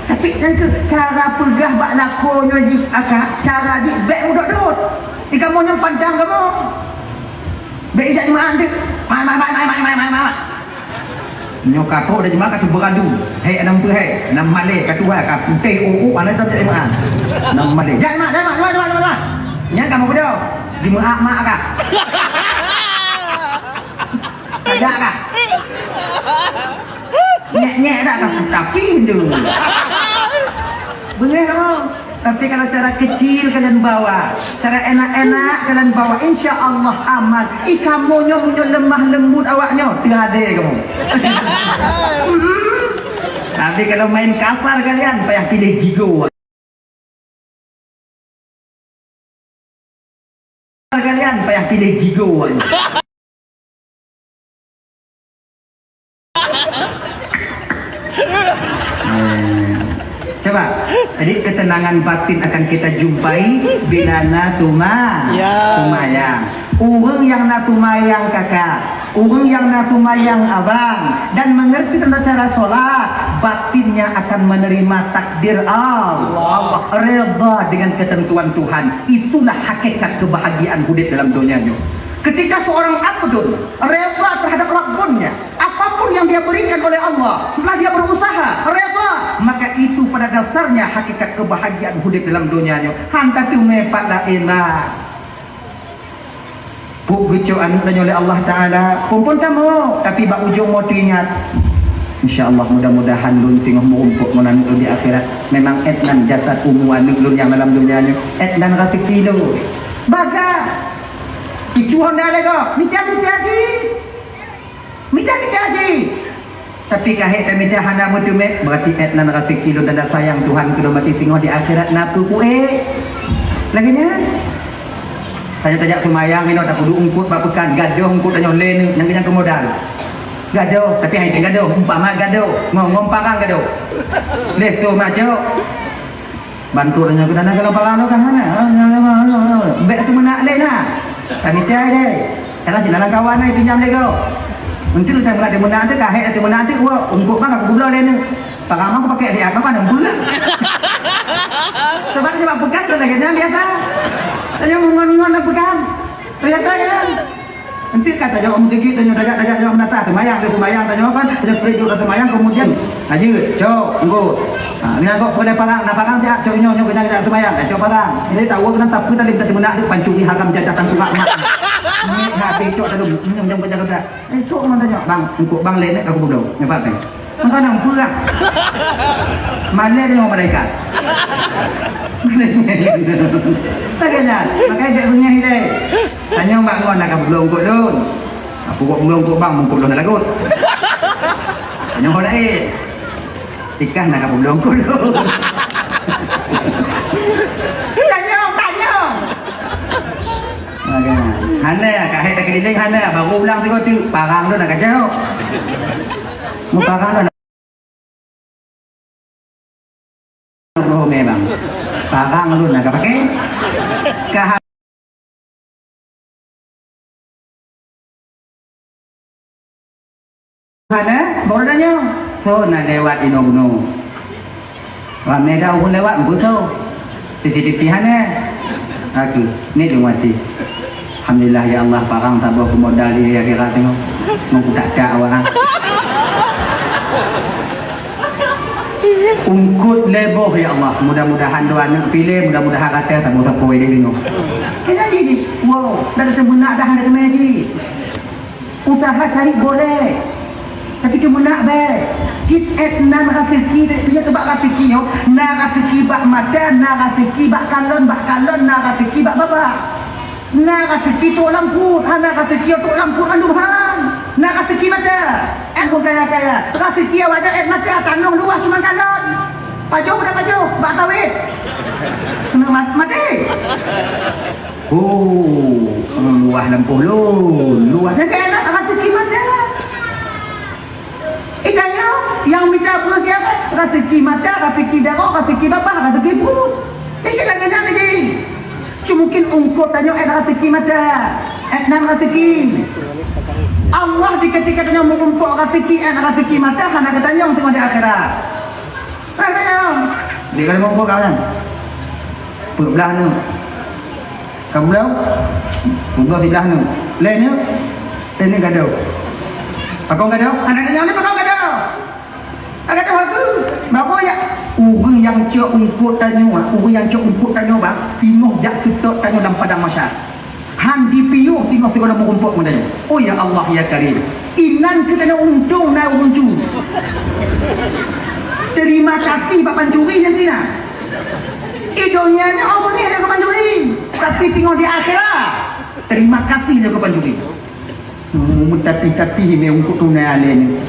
Tapi kan ke cara peugah bak lakoe nyoe di akak, cara di bek mudok dot. Di kamoe nyang pandang kamoe. Bèk ijak jeumaat deh. Mai, mai, mai. Nyoe ka trok dah jeumaat ka teubeuradu. Hai, anang peu hai. Nam malèe ka tuha ka putéh u-u, hana teuh jak jeumaat. Nam malèe. Jak jeumaat, jak jeumaat, jeumaat, jeumaat, jeumaat. Nyan ka meubeudôh. Jeumaat mak ka. Ka jak ka. Nyek-nyek dah ka, tapi hindeu. Beungéh kamoe. Tapi kalau cara kecil kalian bawa, cara enak-enak kalian bawa, insya Allah aman. Ih, kamoe nyoe meunyoe lemah lembut awak nyoe, teuhadé kamoe. Mm-mm. Tapi kalau main kasar kalian, payah pilih gigo. Kalian payah pilih gigo awak nyoe. Eh, coba, jadi ketenangan batin akan kita jumpai bila na tuma-, Ya. tumayang. Ureueng nyang na tumayang kakak, ureueng nyang na tumayang abang, dan mengerti tentang cara sholat, batinnya akan menerima takdir Allah. Allah. Redha dengan ketentuan Tuhan. Itulah hakikat kebahagiaan udép dalam donya nyoe. Ketika seorang abdun redha terhadap Rabbnya, apapun yang dia berikan oleh Allah, setelah dia berusaha, redha, maka itu pada dasarnya hakikat kebahagiaan udép dalam donya nyoe. Han tateumé pat laén, bah. Peuet geucok aneuk tanyoe lé Allah Taala, phon-phon tamoe, tapi bak ujong moe teuingat, "Insya Allah, mudah-mudahan lôn singoh meurumpok ngon aneuk lôn di akhirat. Memang 'et nan jasad umu aneuk lôn nyang dalam donya nyoe, 'et nan raseuki lôn." Baga! Icu honda lé gob, mita-mita cit. Mita-mita cit. Tapi ka hék tamita hana meuteumé, berarti 'et nan raseuki lôn tanda sayang Tuhan keu lôn, berarti singoh di akhirat na peue-peue ék. Lagèe nyan. Tanyoe tajak seumayang inoe, tapeuduek eungkot bak peukan, gadôh eungkot tanyoe lé neuk, nyang keunyan keu modal. Gadoh, tapi hai teuh gadoh, umpama gadoh, ngon, ngon parang gadoh. Lé so macok. Bantu tanyoe keu dana keu parang tu ka hana. Bèk teumeunak lé na. Kami cai deh. Kalau sinan lam kawan ai pinjam lé go. Untuk saya meunak teumeunak tu, kahek teumeunak tu, wah, ungkot bang aku gubloe lé ni. Parang aku pakai siat, bang, mana bulan. Sebab, sebab pekan tu lagèe nyan biasa. Tanyoe ngon-ngon lam pekan. Biasa kan? Eunteuk ka tajak u meuseujid, tanyoe tajak, tajak, tajak meunasah, seumayang, seumayang, tanyoe kan, tanyoe peureujuek seumayang, keumudian, "Ajeut, cok, engko." Ha, nyan kok peugah parang, na parang jak, cok nyoe, nyoe keunan jak seumayang, eh, cok parang. Jadi tahu keunan tapi tadi kita meunak tu pancuri haram jadah tangkurak mak. Ni habis cok tadi, nyong, nyong, nyong, nyong. Eh, cok, man tanyoe, "Bang, engko bang lé nèk ka kubudoe." Nyoe pakai. Meukeunong peurang. Malèe deungoe malaikat. Lagèe nyan, makanya bèk beungèh ilèe. Tanyong bak ngon na ka peubloe eungkôt lôn. Aku kok peubloe eungkôt bang, eungkôt lôn na lagot. Tanyong ho laén. Tikah na ka peubloe eungkôt lôn. Tanyong, tanyong. Makanya, hana, kahé takeulileng hana, baru ulang sigoe teuk, parang lôn na ka jaweueb. Meuparang lôn Roh memang. Parang lôn na ka pakai. Ka hana, baru tanyong. So na lewat inoe bunoe. Ramé dah ureueng lewat, meubeutôi. C C T V hana. Aku, ni dong mati. Alhamdulillah, ya Allah, parang saboh keu modal di akhirat nyoe. Meukutak-tak awak. Eungkôt lé boh, ya Allah. Mudah-mudahan dua aneuk piléh, mudah-mudahan rata saboh sapoe di nyoe. Kena jadi, wow, dah ada seumeunak dah ada kena ji. Usaha cari boleh. Tapi keu meunak bèk. Cit èt nan raseuki, dia tu bak raseuki nyoe. Na raseuki bak mata, na raseuki bak kalon, bak kalon na raseuki bak babah. Na raseuki trok lam pruet, hana raseuki trok lam pruet mandum han. Na raseuki mata, eh, ureueng kaya-kaya. Raseuki awak nyan èt mata, tanoh luwah cuma kalon. Pajoh dak pajoh, bak sawét. Kena ma-, maté. Oh, luwah lampôh lôn, luwah. Nyan kaya raseuki mata. Itanyoe nyang mita peue siat, raseuki mata, raseuki jaroe, raseuki babah, raseuki pruet. Di sinan nyan lagèe. Cuma mungkin eungkôt tanyoe èt raseuki mata, èt nan raseuki. Allah di ketika tanyoe meurumpok raseuki, èt raseuki mata, hana geutanyong singoh di akhirat. Hana geutanyong. Di dalam meurumpok kawan. Peuet blah nyoe. Ka bulan? Bulan siblah nyoe. Lhèe nyoe? Lhèe nyoe gadoh. Pakon gadoh? Aneuk nyoe ni pakon gadoh? Ka gadoh aku. Baru ya, ureueng nyang cok eungkôt tanyoe, ureueng nyang cok eungkôt tanyoe, bang, singoh jak seutôt tanyoe lam padang mahsyar. Han jipiôh singoh sigohlom meurumpok ngon tanyoe. Oh ya Allah ya Karim. Inan keu tanyoe untông na ureueng cu. Terima kasih bak pancuri nyan keunan. Di donya nyoe Allah ni ada keu pancuri, tapi singoh di akhirat terima kasih lé keu pancuri. Hmm, tapi-tapi mé eungkôt tunai alèh ni.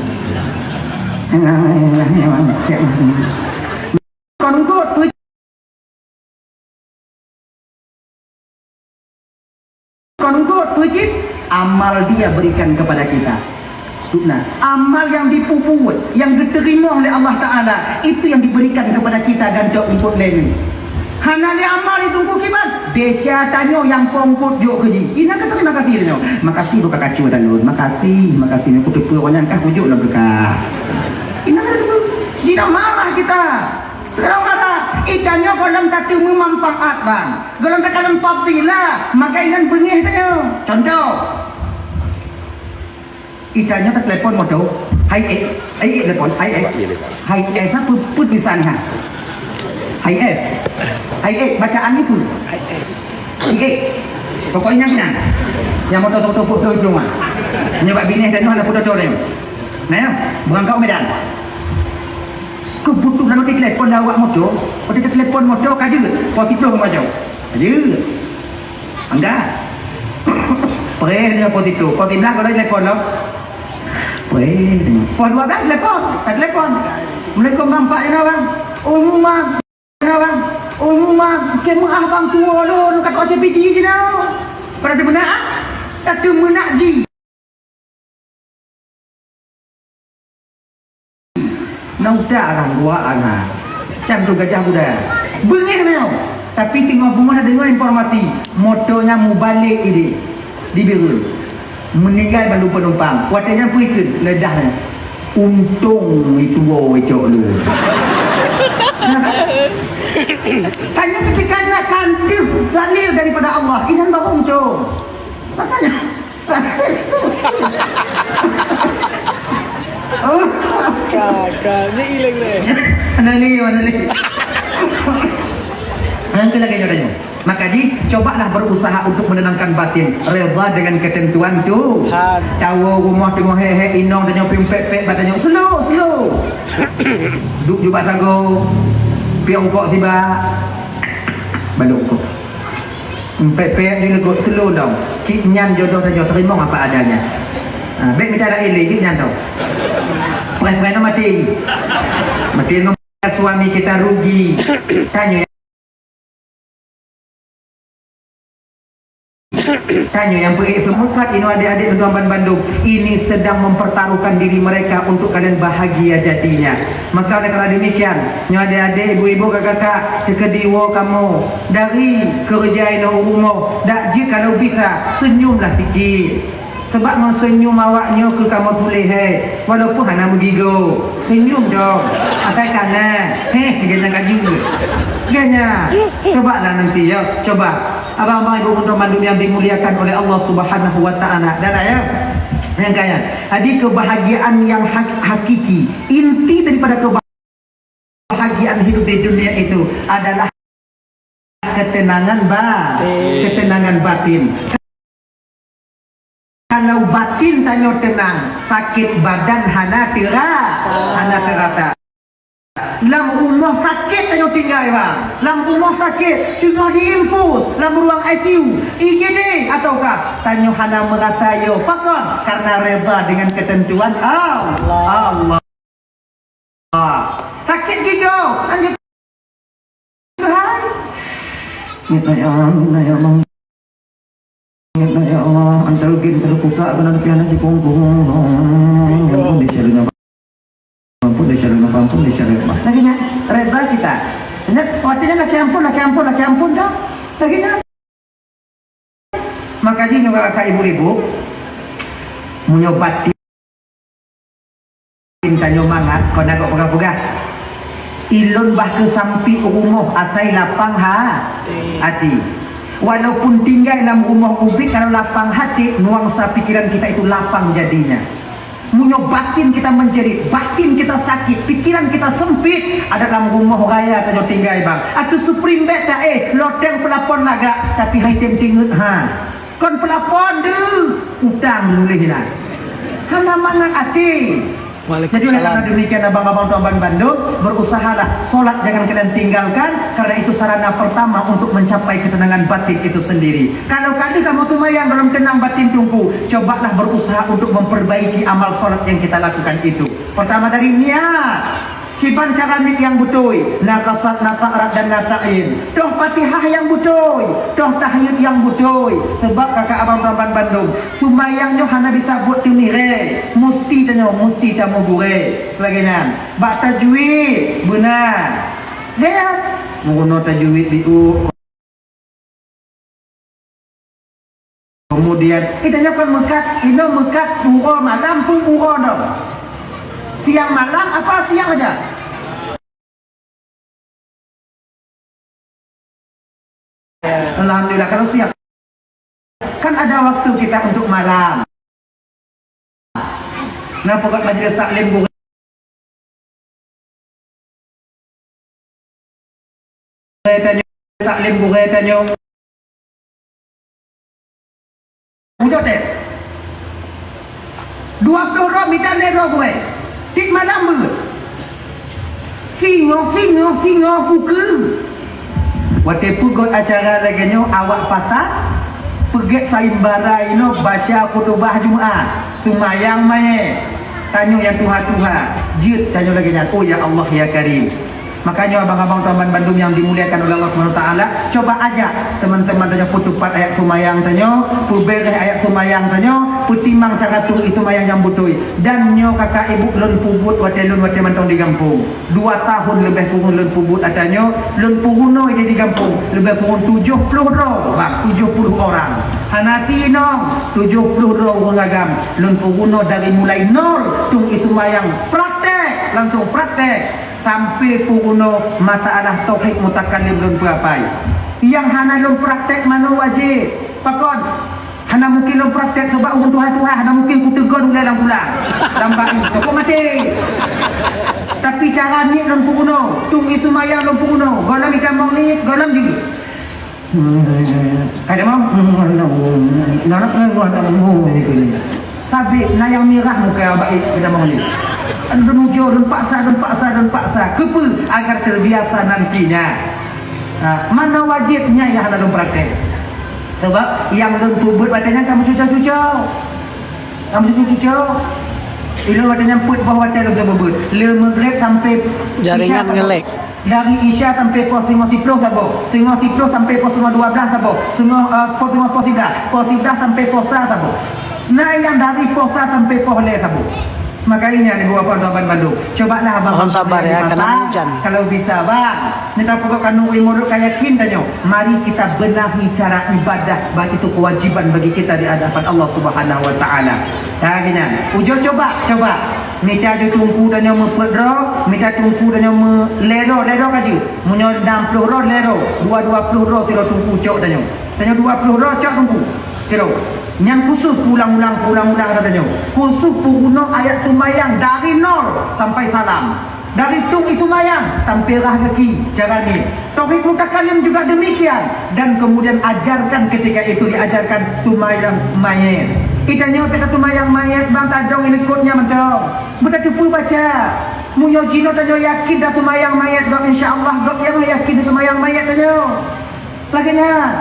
Kon eungkôt, Kon eungkôt peue cit? Amal dia berikan kepada kita. Nah, amal yang dipubuet, yang diterima oleh Allah Taala, itu yang diberikan kepada kita gantoe eungkôt lé nyoe. Hana lé amal itu eungkôt kiban, desya tanyoe nyang po eungkôt jok keu jih. Inan keuh terima kasih tanyoe. Makasih buka kacu tanyoe. Makasih, makasih. Nyoe kuteupeu awak nyan kah kujok lom keu kah. Inan keuh teupeu. Jinoe marah kita. Sekarang marah. Itanyoe gohlom tateumé manfaat, bang. Gohlom takalon fadilah, maka inan beungéh tanyoe. Contoh, itanyoe tatelepon moto, hai ék, hai ék telepon, hai es. Hai es apa pun di sana. Hai es. Hai ék bacaan itu. Hai es. Hai ék. Pokoknya nyan. Nyang moto-moto pun tu rumah. Nyoe bak binéh tanyoe hana pun tu. Nah, berangkat Medan. Keubeutôh lom teutelepon lé awak moto, watèe teutelepon moto ka jeuet, pos siploh moto. Ka jeuet. Angga. Preh nyoe pos siploh, pos siblah kalau telepon lom. Preh nyoe. Pos dua blah telepon, tak telepon. Assalamualaikum bang, Pak Ina bang. Uma, Ina bang. Uma, keu meuah bang tuwo lôn, ka tuwo C P D sinoe. Pada teubeuna ah? Ka teubeuna ji. Na utak arang, dua arang. Cam tu gajah muda. Beungéh na nyoe. Tapi teungoh beungoh na deungoe informasi, moto nyan mubalek idéh di Bireuen. Meuninggai bandum penumpang. Watèe nyan peue ikheun, leudah nyan. Untông itu woe cok lu. Tanyoe ketika na kanteuh dalil daripada Allah, inan barô untông. Makanya Ka, ka, ni ileng deh. Mana ni, mana ni? Yang ke lagi jodohnya. Maka ji, cobalah berusaha untuk menenangkan batin, reda dengan ketentuan Tuhan. Tahu rumah tengok hehe inong tanya pimpek-pek, bat tanya slow, slow. Duk jubah sago, piong kok tiba, balok kok. Pek-pek di legot slow down. Cit nyan jodoh tanyoe teurimong apa adanya. Ha, bèk mita laén lé, cit nyan tau. Preh-preh na mati. Mati ngon suami kita rugi. Tanyoe, tanyoe nyang peuék seumeukat inoe adék-adék neutuan ban bandum. Ini sedang mempertaruhkan diri mereka untuk kalian bahagia jadinya. Maka oleh karena demikian, nyoe adék-adék, ibu-ibu, kakak-kakak, teukeudi woe kamoe dari keureuja inoe u rumoh, dak jeuet kalau bisa, seunyumlah sikit. Sabab ngon seunyum awak nyoe keu kamoe puléh, he, walaupun hana meugigoe. Seunyum dong, asai kana, heh, ganya kaju. Ganya, cobalah nanti, ya, coba. Abang-abang, ibu-ibu, teman dunia dimuliakan oleh Allah Subhanahu wa Ta'ala. Dan ya, yang kaya. Jadi, kebahagiaan yang hak-, hakiki, inti daripada kebahagiaan hidup di dunia itu adalah ketenangan ba-, Batin. Ketenangan batin. Kalau batin tanyoe tenang, sakit badan hana tera-, hana terasa. Lam rumoh sakét tanyoe tinggai, bang. Lam rumoh sakét, teungoh diinfus lam ruang I C U, I G D, ataukah tanyoe hana meurasa yo? Pakon? Karena reda dengan ketentuan Allah. Allah. Sakét gigoe, anjing. Hai. Ingat ya Allah, ingat ya Allah. Ingat ya Allah, antar gin kalau buka kena piala si punggung. Ampun deh, selalu napa. Ampun deh, selalu napa. Ampun deh, selalu napa. Lagi nyan, reda kita. Ingat, waktu nyan lagi ampun, lagi ampun, lagi ampun dah. Lagi nyan. Maka jih nyoe kakak ibu-ibu, meunyoe batin tanyoe mangat, kon agak peugah-peugah. Ilôn bah keusampik rumoh asai lapang ha-, hati. Walaupun tinggai lam rumoh ubit, kalau lapang hati, nuansa pikiran kita itu lapang jadinya. Meunyoe batin kita menjerit, batin kita sakit, pikiran kita sempit, ada lam rumoh raya tanyoe tinggai, bang. Ateueh Supreme bèk ta-, eh, loteng peulapon lagak, tapi hai tem tingeut ha. Kon peulapon deuh, utang mulih na. Hana mangat até. Jadi oleh karena demikian, abang-abang tuan ban bandum, berusahalah solat jangan kalian tinggalkan, karena itu sarana pertama untuk mencapai ketenangan batin itu sendiri. Kalau ka deuh kamoe seumayang dalam tenang batin teungku, cobalah berusaha untuk memperbaiki amal solat yang kita lakukan itu. Pertama dari niat. Kiban cara niet nyang beutôi, na kasad, na ta'rad dan na ta'yin. Toh Fatihah nyang beutôi, toh tahiyat nyang beutôi. Sebab kakak abang tuan ban bandum, seumayang nyoe hana bisa buet teumiré. Musti tanyoe, musti tameuguré. Lagèe nyan. Bak tajwid, beuna. Gaya. Meurunoe tajwid biôh. Kemudian, kita nyoe kan meukat, inoe meukat uroe malam pun uroe nyoe. Siang malam apa siang aja? Alhamdulillah, kalau siang. Kan ada waktu kita untuk malam. Nah, pokok majelis taklim gurèe tanyoe, taklim gurèe tanyoe. Ujoe teh. Dua ploh droe mita lhèe droe gurèe. Tiep malam beuet. Singoh, singoh, singoh, ukeue. Watèe peugöt acara lagèe nyoe awak pasah, peugèt sayembara inoe baca khutubah Jumat, seumayang manyét. Tanyoe nyang tuha-tuha, jeuet tanyoe lagèe nyan, "Oh, ya Allah, ya Karim." Makanya abang-abang tuan ban bandum yang dimuliakan oleh Allah Subhanahu Wa Taala, coba ajak teman-teman tanyoe peutupat ayat seumayang tanyoe, peubeuréh ayat seumayang tanyoe, peutimang cara tueng seumayang nyang beutôi. Dan nyoe kakak ibu lôn peubuet watée lôn watée mantong di gampông. Dua tahun leubeh kureueng lôn peubuet atra nyoe, lôn peurunoe di gampông leubeh kureueng tujoh ploh droe, bang, tujoh ploh orang. Hana tinong, tujoh ploh droe ureuëng agam lôn peurunoe dari mulai nol tueng seumayang praktek, langsung praktek. Sampai peurunoe masalah tauhid mutakalim lôn peurapai. Nyang hana lôn praktek manoe wajéb. Pakon? Hana mungkin lôn praktek sabab ureuëng tuha-tuha, hana mungkin kuteugon ulée lam pulang. Lam bak nyoe, teupeue maté. Tapi cara niet lôn peurunoe, tueng seumayang lôn peurunoe, gohlom itamong niet, gohlom jeuet. Ada mau? Sabé na nyang mirah muka bak itamong niet. Lôn ujoe, lôn paksa, lôn paksa, lôn paksa. Keupeue? Agar terbiasa nantinya. Ha, manoe wajéb nyan nyang hana lôn praktek. Sabab nyang lôn peubuet watée nyan ka meucuco-cuco. Ka meucuco-cuco. Ilôn watée nyan peuet boh watée lôn peubuet. Le Maghrib sampai Isya saboh. Dari Isya sampai poh singoh siploh saboh. Singoh siploh sampai poh singoh dua belas saboh. Singoh, eh, poh singoh poh siblah. Poh siblah sampai poh sa saboh. Na nyang dari poh sa sampai poh lhée saboh. Makanya ibu bapak tuan ban bandum, cobalah abang. Mohon sabar ya, karena hujan. Kalau bisa bang, minta pokok kanu imurut ka yakin tanyoe. Mari kita benahi cara ibadah, baik itu kewajiban bagi kita di hadapan Allah Subhanahu Wa Taala. Nah, gini, ujoe coba, coba. Mita ju tungku tanyoe meupeuet droe, mita tungku tanyoe me-, lhée droe, lhée droe kaju. Meunyoe enam ploh droe, lhée droe, dua, dua ploh droe sidroe tungku cok tanyoe. Tanyoe dua ploh droe cok tungku. Kiro, nyan khusus ulang-ulang, ulang-ulang kata nyoe. Khusus peurunoe ayat seumayang dari nol sampai salam. Dari tueng seumayang sampai rhah gaki, cara niet. Tauhid mutakalim juga demikian. Dan kemudian ajarkan ketika itu diajarkan seumayang mayét. Kita nyoe teuka seumayang mayét, bang, tadong ineukot nyan mantong. Beutateupeue baca. Meunyoe jinoe tanyoe yakin dah seumayang mayét, gob insya Allah, gob nyang yakin dah seumayang mayét tanyoe. Lagée nyan.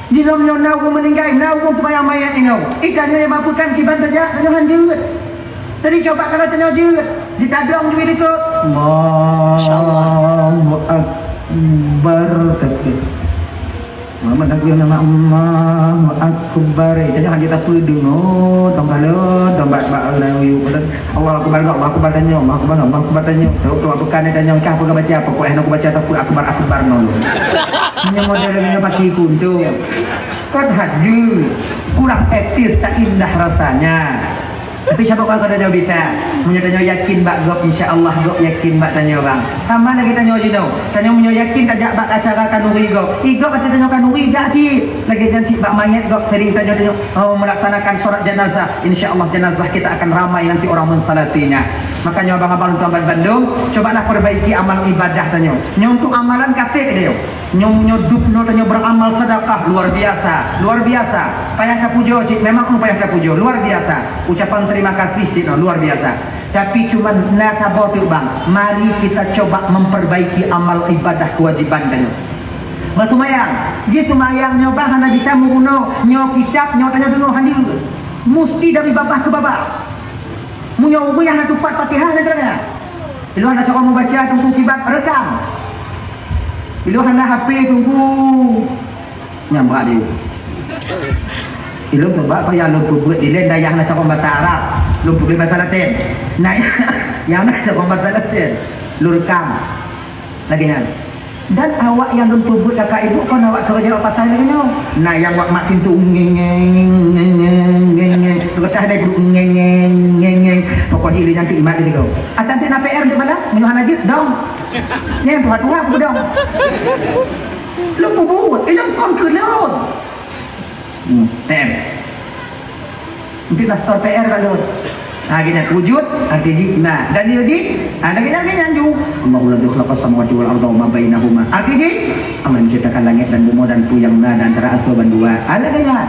Jinoe nyoe na ureuëng meuninggai, na ureuëng seumayang mayét inoe. Ih, tanyoe nyang mampukan kiban tajak, tanyoe han jeuet. Jadi coba kalau tanyoe jeuet, jitadong jui likot. Allahu Akbar. Muhammad Nabi nama Allahu Akbar. Tanyoe han jeuet tapeue deungoe, tong kalon, tong bak, bak, Allahu Akbar. Allahu Akbar, Allahu Akbar tanyoe, Allahu Akbar, Allahu Akbar tanyoe. Tahu tu apa kan tanyoe, kah apa baca, apa Quran aku baca, tapi akbar, akbar nol. Ini model ini pakai pun tu. Kan hadu, kurang etis, tak indah rasanya. Tapi siapa kau kata jauh bita? Meunyoe tanyoe yakin bak gob, insya Allah gob yakin bak tanyoe bang. Sama lagi tanyoe jinoe. Tanyoe meunyoe yakin tajak bak acara kanuri gob. Igob ati tanyoe kanuri jak cit. Lagi jan cit bak mayét gob tadi tanyoe, tanyoe, oh, melaksanakan solat jenazah. Insya Allah jenazah kita akan ramai nanti orang mensalatinya. Makanya abang-abang tuan bandum, cobalah perbaiki amal ibadah tanyoe. Nyoe untuk amalan katek dia. Nyoe, nyoe dub nyoe tanyoe beramal sedekah luar biasa, luar biasa. Payah tapujoe cit, memang payah tapujoe, luar biasa. Ucapan terima kasih cit nyoe luar biasa. Tapi cuma na saboh teuk bang, mari kita coba memperbaiki amal ibadah kewajiban tanyoe. Beuseumayang, jih seumayang nyoe bang hana gita meurunoe, nyoe kitab nyoe tanyoe deungoe hana. Musti dari babah ke babah. Meunyoe ureuëng nyang hana tupat Fatihah nyan keunan. Ilôn hana cara membaca tunggu kibat rekam. Ilôn hana H P tunggu nyang brat dia. Ilôn coba payah lôn peubuet di lain dayah na cara bahasa Arab. Lôn peubuet bahasa Latin. Nah, yang na cara bahasa Latin. Lôn rekam. Lagée nyan. Dan awak nyang lôn peubuet kakak ibu kon awak keureuja awak pasai lagée nyoe. Na nyang wak mak pintoe ngeng, ngeng, ngeng, ngeng, ngeng. Lôn kata hana ibu ngeng, ngeng, ngeng, ngeng. Pokok jih lé nyan ti imat lé tiga. Atan ti na P R di malam, meunyoe hana jeuet, dong. Nyang tuha-tuha aku dong. Lôn peubuet, ilôn kon keu lôn. Hmm, tem. Untuk nastor P R kalau. Ha, gini wujud, arti jih. Nah, dalil jih. Ha, lagi lagi nyan ju. Allahu ladzi khalaqas samawati wal arda wa ma bainahuma. Arti jih, Allah menciptakan langit dan bumi dan peue nyang na di antara asoe bandua. Ha, lagi nyan.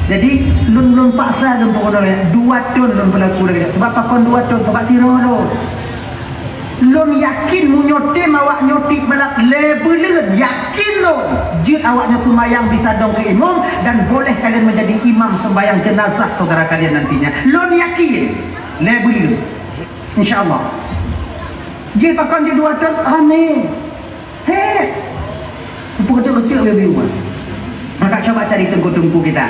Jadi, lôn, lôn paksa lôn peurunoe dua thon lôn peulaku lagée nyan. Sebab pakon dua thon? Sebab tiroe lôn. Lôn yakin meunyoe tem awak nyoe tiep malam lhée buleuen, yakin lôn jeuet awak nyoe seumayang bisa dong keu imum dan boleh kalian menjadi imam sembahyang jenazah saudara kalian nantinya. Lôn yakin lhée buleuen. Insya Allah. Jih pakon jih dua thon, ramé. Hé. Kupeukeuteuk-keuteuk lé biwah. Maka cuba cari teungku-teungku kita.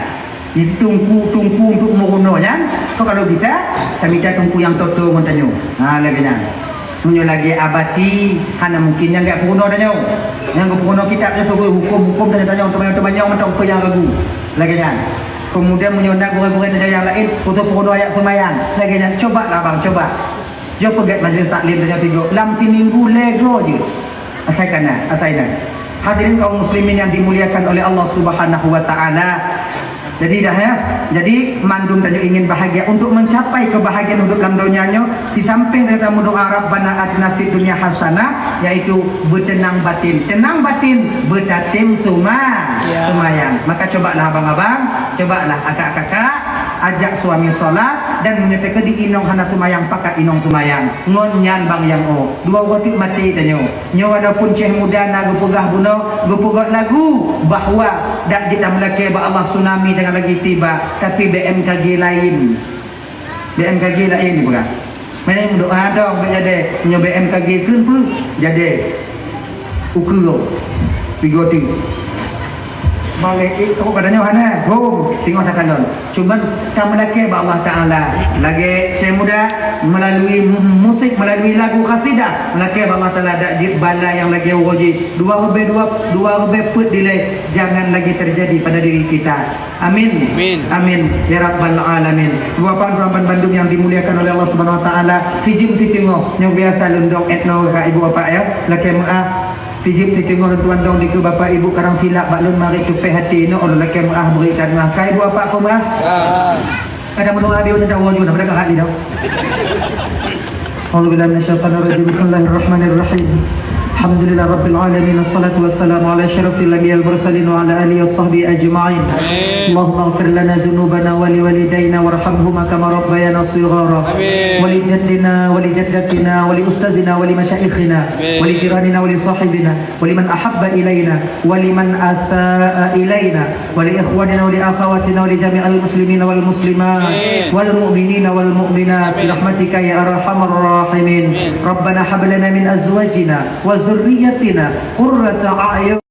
Di teungku-teungku untuk meurunoe nyan. Kok kalau kita, kita minta teungku nyang toto ngon tanyoe. Ha, lagèe nyan. Meunyoe lagèe abati, hana mungkin nyang gak peurunoe tanyoe. Nyang geupeurunoe kitab nyoe peurunoe huköm-huköm tanyoe-tanyoe, teumanyong-teumanyong mantong peue nyang ragu. Lagèe nyan. Kemudian meunyoe na gurèe-gurèe tanyoe nyang laén, untuk peurunoe ayat peumayang. Lagèe nyan, cobalah bang, coba. Jom peugèt majlis taklim tanyoe tiga lam siminggu lhèe droe jeuet. Asai kana, asai na. Hadirin kaum muslimin yang dimuliakan oleh Allah Subhanahu wa taala. Jadi dah ya. Jadi mandum tanyoe ingin bahagia. Untuk mencapai kebahagiaan hidup lam donya nyoe, di samping daripada meudoa Rabbana atina fid dunya hasanah, yaitu bertenang batin. Tenang batin, bertatim suma-, Ya. Sumayang. Maka cobalah abang-abang, cobalah akak-kakak, ajak suami salat, dan meunyoe teukeudi inong hana sumayang, pakat inong sumayang. Ngon nyan bang nyang oh. Dua uroe teuk maté tanyoe. Nyoe walaupun Syekh Muda na geupeugah bunoe, geupeugah lagu bahwa dak jeuet tameulakèe bak Allah tsunami jangan lagi tiba, tapi B M K G laén. B M K G laén dipeugah. Meunan meudoa dong bèk jadi. Nyoe B M K G kheun peue? Jadi. Ukeue. Tiga ti. Bang, eh, eh, tepuk badan nyoe hana. Hom, tengok takalon. Cuman ka meulakèe bak Allah Taala. Lagèe Syekh Muda melalui mu-, musik, melalui lagu kasidah, meulakèe bak Allah Taala dak jeuet bala nyang lagèe uroe jih. Dua ribèe dua, dua ribèe peuet dilèe jangan lagi terjadi pada diri kita. Amin. Amin. Amin. Ya Rabbal Alamin. Ibu bapak, teman-teman bandum yang dimuliakan oleh Allah Subhanahu Wa Taala, sijeuem siteungoh, nyoe biasa lôn dong etno ka ibu bapak ya, lakèe meu'ah. Sijeuem siteungoh lôn tuan dong dikeue bapak ibu karang silap bak lôn marit tupèh até nyoe, lôn lakèe meu'ah bri that meu'ah. Ka ibu bapak peue meu'ah? Ya. Kada meudoa biôh nyoe dawa jua, pada ka hak lidang. أعوذ بالله من الشيطان الرجيم. بسم الله الرحمن الرحيم. الحمد لله رب العالمين، الصلاة والسلام على أشرف الأنبياء والمرسلين وعلى آله وصحبه أجمعين. آمين. اللهم اغفر لنا ذنوبنا ولوالدينا وارحمهما كما ربيانا صغارا. آمين. ولجدنا ولجدتنا ولأستاذنا ولمشايخنا آمين. ولجيراننا ولصاحبنا ولمن أحب إلينا ولمن أساء إلينا ولإخواننا ولأخواتنا ولجميع المسلمين والمسلمات آمين. والمؤمنين والمؤمنات آمين. برحمتك يا أرحم الراحمين. آمين. ربنا هب لنا من أزواجنا وذريتنا قرة أعين.